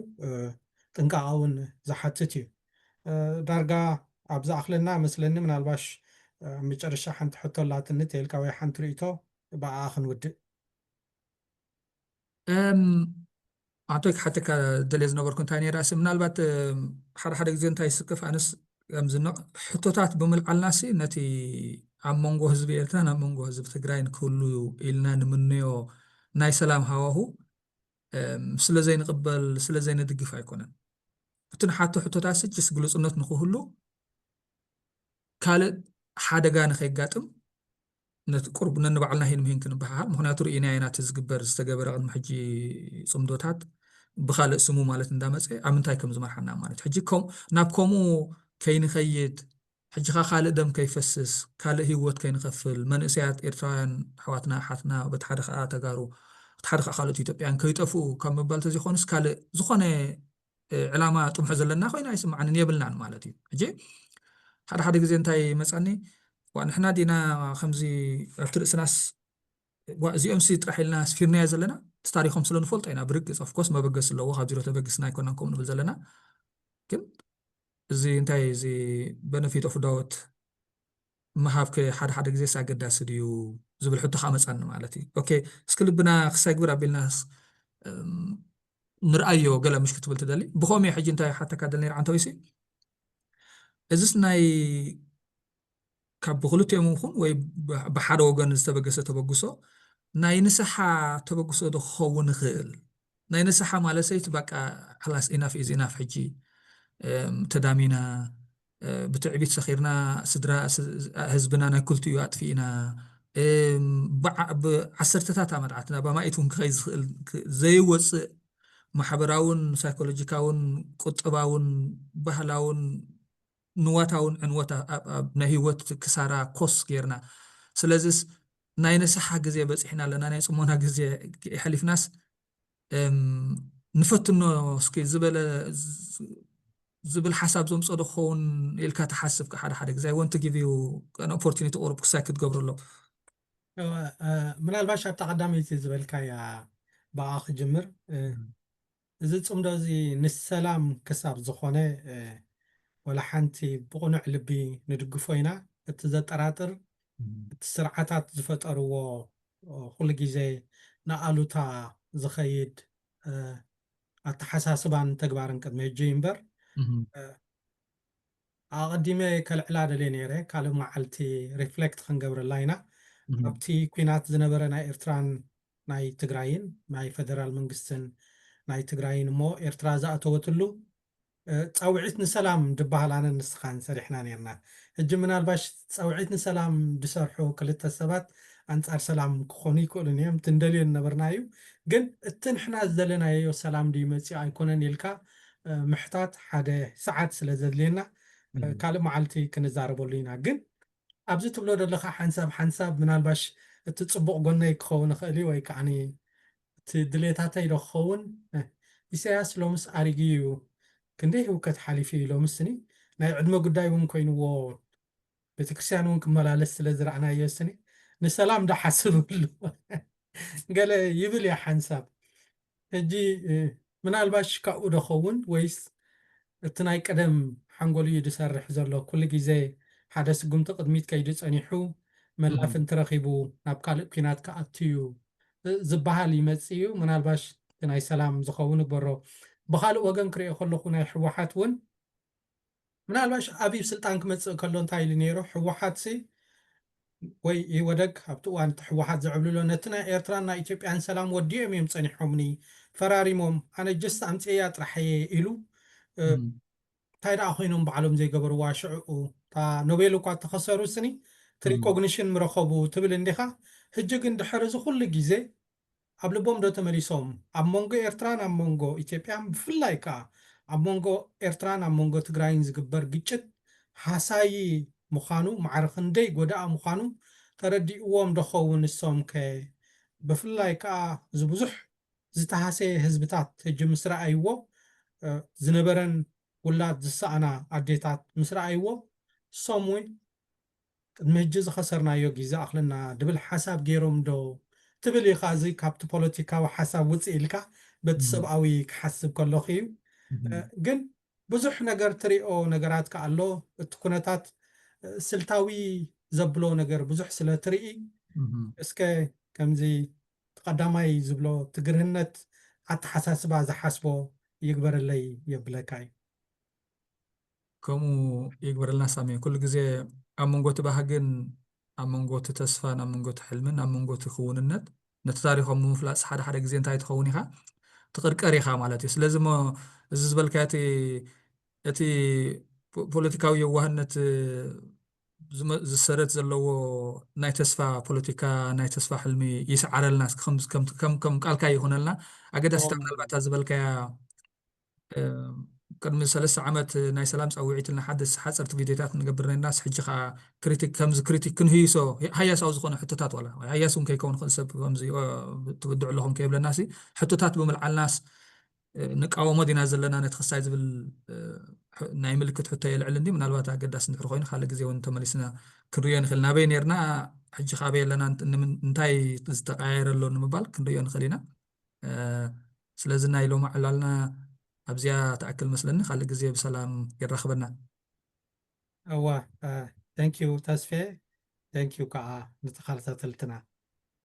ጥንቃቐ እውን ዝሓትት እዩ። ዳርጋ ኣብ ዝኣኽለና መስለኒ ምናልባሽ ኣብ መጨረሻ ሓንቲ ሕቶ ኣላትኒ ተልካ ወይ ሓንቲ ርእቶ ብኣኣ ክንውድእ። ኣቶ ክሓተካ ደልየ ዝነበርኩ እንታይ ነይራ ሲ ምናልባት ሓደ ሓደ ግዜ እንታይ ይስከፍ ኣነስ ከምዚ ሕቶታት ብምልዓልና ሲ ነቲ ኣብ መንጎ ህዝቢ ኤርትራን ኣብ መንጎ ህዝቢ ትግራይን ክህሉ ኢልና ንምነዮ ናይ ሰላም ሃዋሁ ስለ ዘይንቕበል ስለ ዘይንድግፍ ኣይኮነን። እቲ ንሓቶ ሕቶታት ሲ ጅስ ግሉፅነት ንክህሉ ካልእ ሓደጋ ንከይጋጥም ነቲ ቁርብ ነንባዕልና ሂን ምሂን ክንበሃሃል። ምክንያቱ ርኢናዮ ኢና እቲ ዝግበር ዝተገበረ ቅድሚ ሕጂ ፅምዶታት ብካልእ ስሙ ማለት እንዳመፀ ኣብ ምንታይ ከም ዝመርሓና ማለት ሕጂ ናብ ከምኡ ከይንኸይድ ሕጂ ካ ካልእ ደም ከይፈስስ ካልእ ህይወት ከይንኸፍል መንእሰያት ኤርትራውያን ኣሕዋትና ኣሓትና በቲ ሓደ ከዓ ተጋሩ እቲ ሓደ ከዓ ካልኦት ኢትዮጵያን ከይጠፍኡ ካብ ምባል ተዘይኮኑስ ካልእ ዝኾነ ዕላማ ጥምሖ ዘለና ኮይና ኣይስምዓንን የብልናን ማለት እዩ። ሕጂ ሓደ ሓደ ግዜ እንታይ መፃኒ ዋ ንሕና ዲና ከምዚ ኣብቲ ርእስናስ ዋ እዚኦም ሲ ጥራሕ ኢልና ኣስፊርናዮ ዘለና እቲ ታሪኮም ስለ ንፈልጦ ኢና ብርግፅ ኦፍኮርስ መበገሲ ኣለዎ ካብ ዚሮ ተበግስና ኣይኮናን ከምኡ ንብል ዘለና ግን እዚ እንታይ እዚ benefit of doubt ምሃብ ከ ሓደ ሓደ ግዜስ ኣገዳሲ ድዩ ዝብል ሕቶ ከዓ መፃኒ ማለት እዩ። ኦኬ፣ እስኪ ልብና ክሳይ ግብር ኣቢልናስ፣ እም፣ ንርኣዮ ገለ ምሽ ክትብል ትደሊ? ብኸምኡ ሕጂ እንታይ ሓተካ ደል ነይር ዓንተዊሲ? እዚስ ናይ ካብ ብክልቲኦም ይኹን ወይ ብ-፣ ብሓደ ወገን ዝተበገሰ ተበግሶ ናይ ንስሓ ተበግሶ ዶ ክኸውን ይኽእል? ናይ ንስሓ ማለት ሰይቲ በቃ ሓላስ ኢናፍ ኢዝ ኢናፍ፣ ሕጂ እም፣ ተዳሚና፣ እ፣ ብትዕቢት ሰኺርና ስድራ ስ-፣ ህዝብና ናይ ክልቲኡ ኣጥፊእና፣ እም፣ ብዓ-፣ ብዓሰርተታት ዓመታት ናብ ኣማኢት እውን ክኸይ ዝኽእል ክ-፣ ዘይወፅእ ማሕበራውን ሳይኮሎጂካውን ቁጠባውን ባህላውን ንዋታውን ዕንወት ኣብ፣ ኣብ፣ ኣብ ናይ ህይወት ክሳራ ኮስ ጌርና። ስለዚስ ናይ ንስሓ ግዜ በፂሕና ኣለና፣ ናይ ፅሞና ግዜ የሕሊፍናስ፣ እም፣ ንፈትኖ እስኪ ዝበለ ዝ-፣ ዝብል ሓሳብ ዘምፅኦ ዶ ክኸውን ኢልካ ትሓስብ? ሓደ ሓደ ግዜ I want to give you an opportunity ቁሩብ ክሳይ ክትገብረሎም። እወ፣ እ፣ ምናልባሽ ኣብታ ቀዳመይቲ ዝበልካያ ብኣ ክጅምር፣ እ፣ እዚ ፅምዶ እዚ ንሰላም ክሳብ ዝኾነ፣ እ፣ ወላ ሓንቲ ብቕኑዕ ልቢ ንድግፎ ኢና። እቲ ዘጠራጥር እቲ ስርዓታት ዝፈጠርዎ፣ እ፣ ኩሉ ግዜ ንኣሉታ ዝኸይድ፣ እ፣ ኣተሓሳስባን ተግባርን ቅድሚ ሕጂ እዩ እምበር፣ እም፣ እ፣ ኣቐዲመ ከልዕላ ደልየ ነይረ። ካልእ መዓልቲ ሪፍሌክት ክንገብረላ ኢና። እም፣ ኣብቲ ኲናት ዝነበረ ናይ ኤርትራን ናይ ትግራይን ናይ ፌደራል መንግስትን ናይ ትግራይን እሞ ኤርትራ ዝኣተወትሉ፣ እ፣ ጻውዒት ንሰላም ድበሃል ኣነን ንስኻን ሰሪሕና ነይርና። ሕጂ ምናልባሽ ጻውዒት ንሰላም ድሰርሑ ክልተ ሰባት ኣንጻር ሰላም ክኾኑ ይክእሉን እዮም። እቲ ንደልዮ ዝነበርና እዩ። ግን እቲ ንሕና ዝደለናዮ ሰላም ድዩ መጺኡ ኣይኮነን ኢልካ፣ እ፣ ምሕታት ሓደ ሰዓት ስለ ዘድልየና፣ እ፣ እም፣ ካልእ መዓልቲ ክንዛረበሉ ኢና። ግን ኣብዚ ትብሎ ዘለኻ ሓንሳብ ሓንሳብ ምናልባሽ እቲ ጽቡቕ ጎነይ ክኸውን ይኽእል እዩ ወይ ከዓኒ እቲ ድሌታተይ ዶ ክኸውን? እ፣ ኢሳያስ ሎምስ ኣሪጉ እዩ። ክንደይ ህውከት ሓሊፉ እዩ። ሎምስ ስኒ ናይ ዕድመ ጉዳይ እውን ኮይንዎ ቤተክርስትያን እውን ክመላለስ ስለ ዝረኣናዮ ስኒ ንሰላም ዶ ሓስብ ኣሎ ገለ ይብል እያ ሓንሳብ። ሕጂ፣ እ፣ ምናልባሽ ካብኡ ዶ ኸውን ወይስ እቲ ናይ ቀደም ሓንጎል እዩ ዝሰርሕ ዘሎ? ኩሉ ግዜ ሓደ ስጉምቲ ቅድሚት ከይዱ ጸኒሑ መላፍ እም፣ እንትረኺቡ ናብ ካልእ ኲናት ክኣቱ እዩ፣ እ፣ ዝበሃል ይመጽእ እዩ። ምናልባሽ እቲ ናይ ሰላም ዝኸውን እግበሮ። ብኻልእ ወገን ክሪኦ ከለኹ ናይ ህወሓት እውን ምናልባሽ ኣብይ ስልጣን ክመጽእ ከሎ እንታይ ኢሉ ነይሩ? ህወሓት ሲ ወይ ኢህወደግ ኣብቲ እዋን እቲ ህወሓት ዝዕብልሎ ነቲ ናይ ኤርትራን ናይ ኢትዮጵያን ሰላም ወዲኦም እዮም ጸኒሖምኒ፣ ፈራሪሞም፣ ኣነ ጀስት ኣምጽኤያ ጥራሕ እየ ኢሉ፣ እ፣ እም፣ እንታይ ደኣ ኮይኖም ባዕሎም ዘይገበርዋ ሽዕኡ፣ እታ ኖቤል እኳ እተኸሰሩ ስኒ እቲ እም፣ ሪኮግኒሽን ምረኸቡ ትብል እንዲኻ። ሕጂ ግን ድሕሪ እዚ ኩሉ ግዜ ኣብ ልቦም ዶ ተመሊሶም? ኣብ መንጎ ኤርትራን ኣብ መንጎ ኢትዮጵያን ብፍላይ ከኣ ኣብ መንጎ ኤርትራን ኣብ መንጎ ትግራይን ዝግበር ግጭት ሃሳዪ ምዃኑ ማዕረ ክንደይ ጎዳኢ ምዃኑ ተረዲእዎም ዶ ኸውን? ንሶም ከ ብፍላይ ከኣ እዚ ብዙሕ ዝተሃሰየ ህዝብታት ሕጂ ምስ ረኣይዎ፣ እ፣ ዝነበረን ውላድ ዝሰኣና ኣዴታት ምስ ረኣይዎ፣ ንሶም እውን ቅድሚ ሕጂ ዝኸሰርናዮ ግዜ ኣኽለና ድብል ሓሳብ ገይሮም ዶ ትብል ኢኻ? እዚ ካብቲ ፖለቲካዊ ሓሳብ ውፅእ ኢልካ በቲ እም፣ ሰብኣዊ ክሓስብ ከለኹ እዩ። እ፣ እም፣ ግን ብዙሕ ነገር ትሪኦ ነገራት ከኣ ኣሎ። እቲ ኩነታት፣ እ፣ ስልታዊ ዘብሎ ነገር ብዙሕ ስለ ትርኢ፣ እም። እስከ ከምዚ ቀዳማይ ዝብሎ ትግርህነት ኣተሓሳስባ ዝሓስቦ ይግበረለይ የብለካ እዩ። ከምኡ ይግበረልና ሳሚ። ኩሉ ግዜ ኣብ መንጎ እቲ ባህግን ኣብ መንጎ እቲ ተስፋን ኣብ መንጎ እቲ ሕልምን ኣብ መንጎ እቲ ክውንነት ነቲ ታሪኾም ንምፍላጥ ሓደ ሓደ ግዜ እንታይ ትኸውን ኢኻ? ትቕርቀር ኢኻ ማለት እዩ። ስለዚ እሞ እዚ ዝበልካዮ እቲ፣ እቲ ፖ-፣ ፖለቲካዊ የዋህነት ዝመ-፣ ዝሰረት ዘለዎ ናይ ተስፋ ፖለቲካ፣ ናይ ተስፋ ሕልሚ ይስዓረልና። እስኪ ከም፣ ከም፣ ከም፣ ከም ቃልካ ይኹነልና። ኣገዳሲታ ኦ። ምናልባት እታ ዝበልካያ፣ እ፣ ቅድሚ ሰለስተ ዓመት ናይ ሰላም ጻውዒት ኢልና ሓደ ሓጸርቲ ቪድዮታት ንገብር ነርናስ፣ ሕጂ ኸኣ ክሪቲክ፣ ከምዚ ክሪቲክ ክንህይሶ፣ ሃያሳዊ ዝኾነ ሕቶታት ዋላ፣ ወይ ሃያስ እውን ከይከውን ክእል ሰብ ከምዚ፣ እ፣ ትብድዑ ኣለኹም ከይብለናሲ፣ ሕቶታት ብምልዓልናስ፣ እ፣ ንቃወሞ ዲና ዘለና ነቲ ክሳይ ዝብል፣ እ፣ ሕ-፣ ናይ ምልክት ሕቶ የልዕል እንዲ፣ ምናልባት ኣገዳሲ እንድሕር ኮይኑ ካልእ ግዜ እውን ተመሊስና ክንርእዮ ንኽእል። ናበይ ነርና፣ ሕጂ ካበይ ኣለና፣ እንት-፣ ንምን-፣ እንታይ ዝተቀያየረ ኣሎ ንምባል ክንርእዮ ንኽእል ኢና። እ፣ ስለዚ ናይ ሎሚ ዕላልና ኣብዚኣ ትኣክል መስለኒ። ካልእ ግዜ ብሰላም የራኽበና። እዋ፣ እ፣ thank you ተስፌ። Thank you ከዓ ንተኸታተልትና።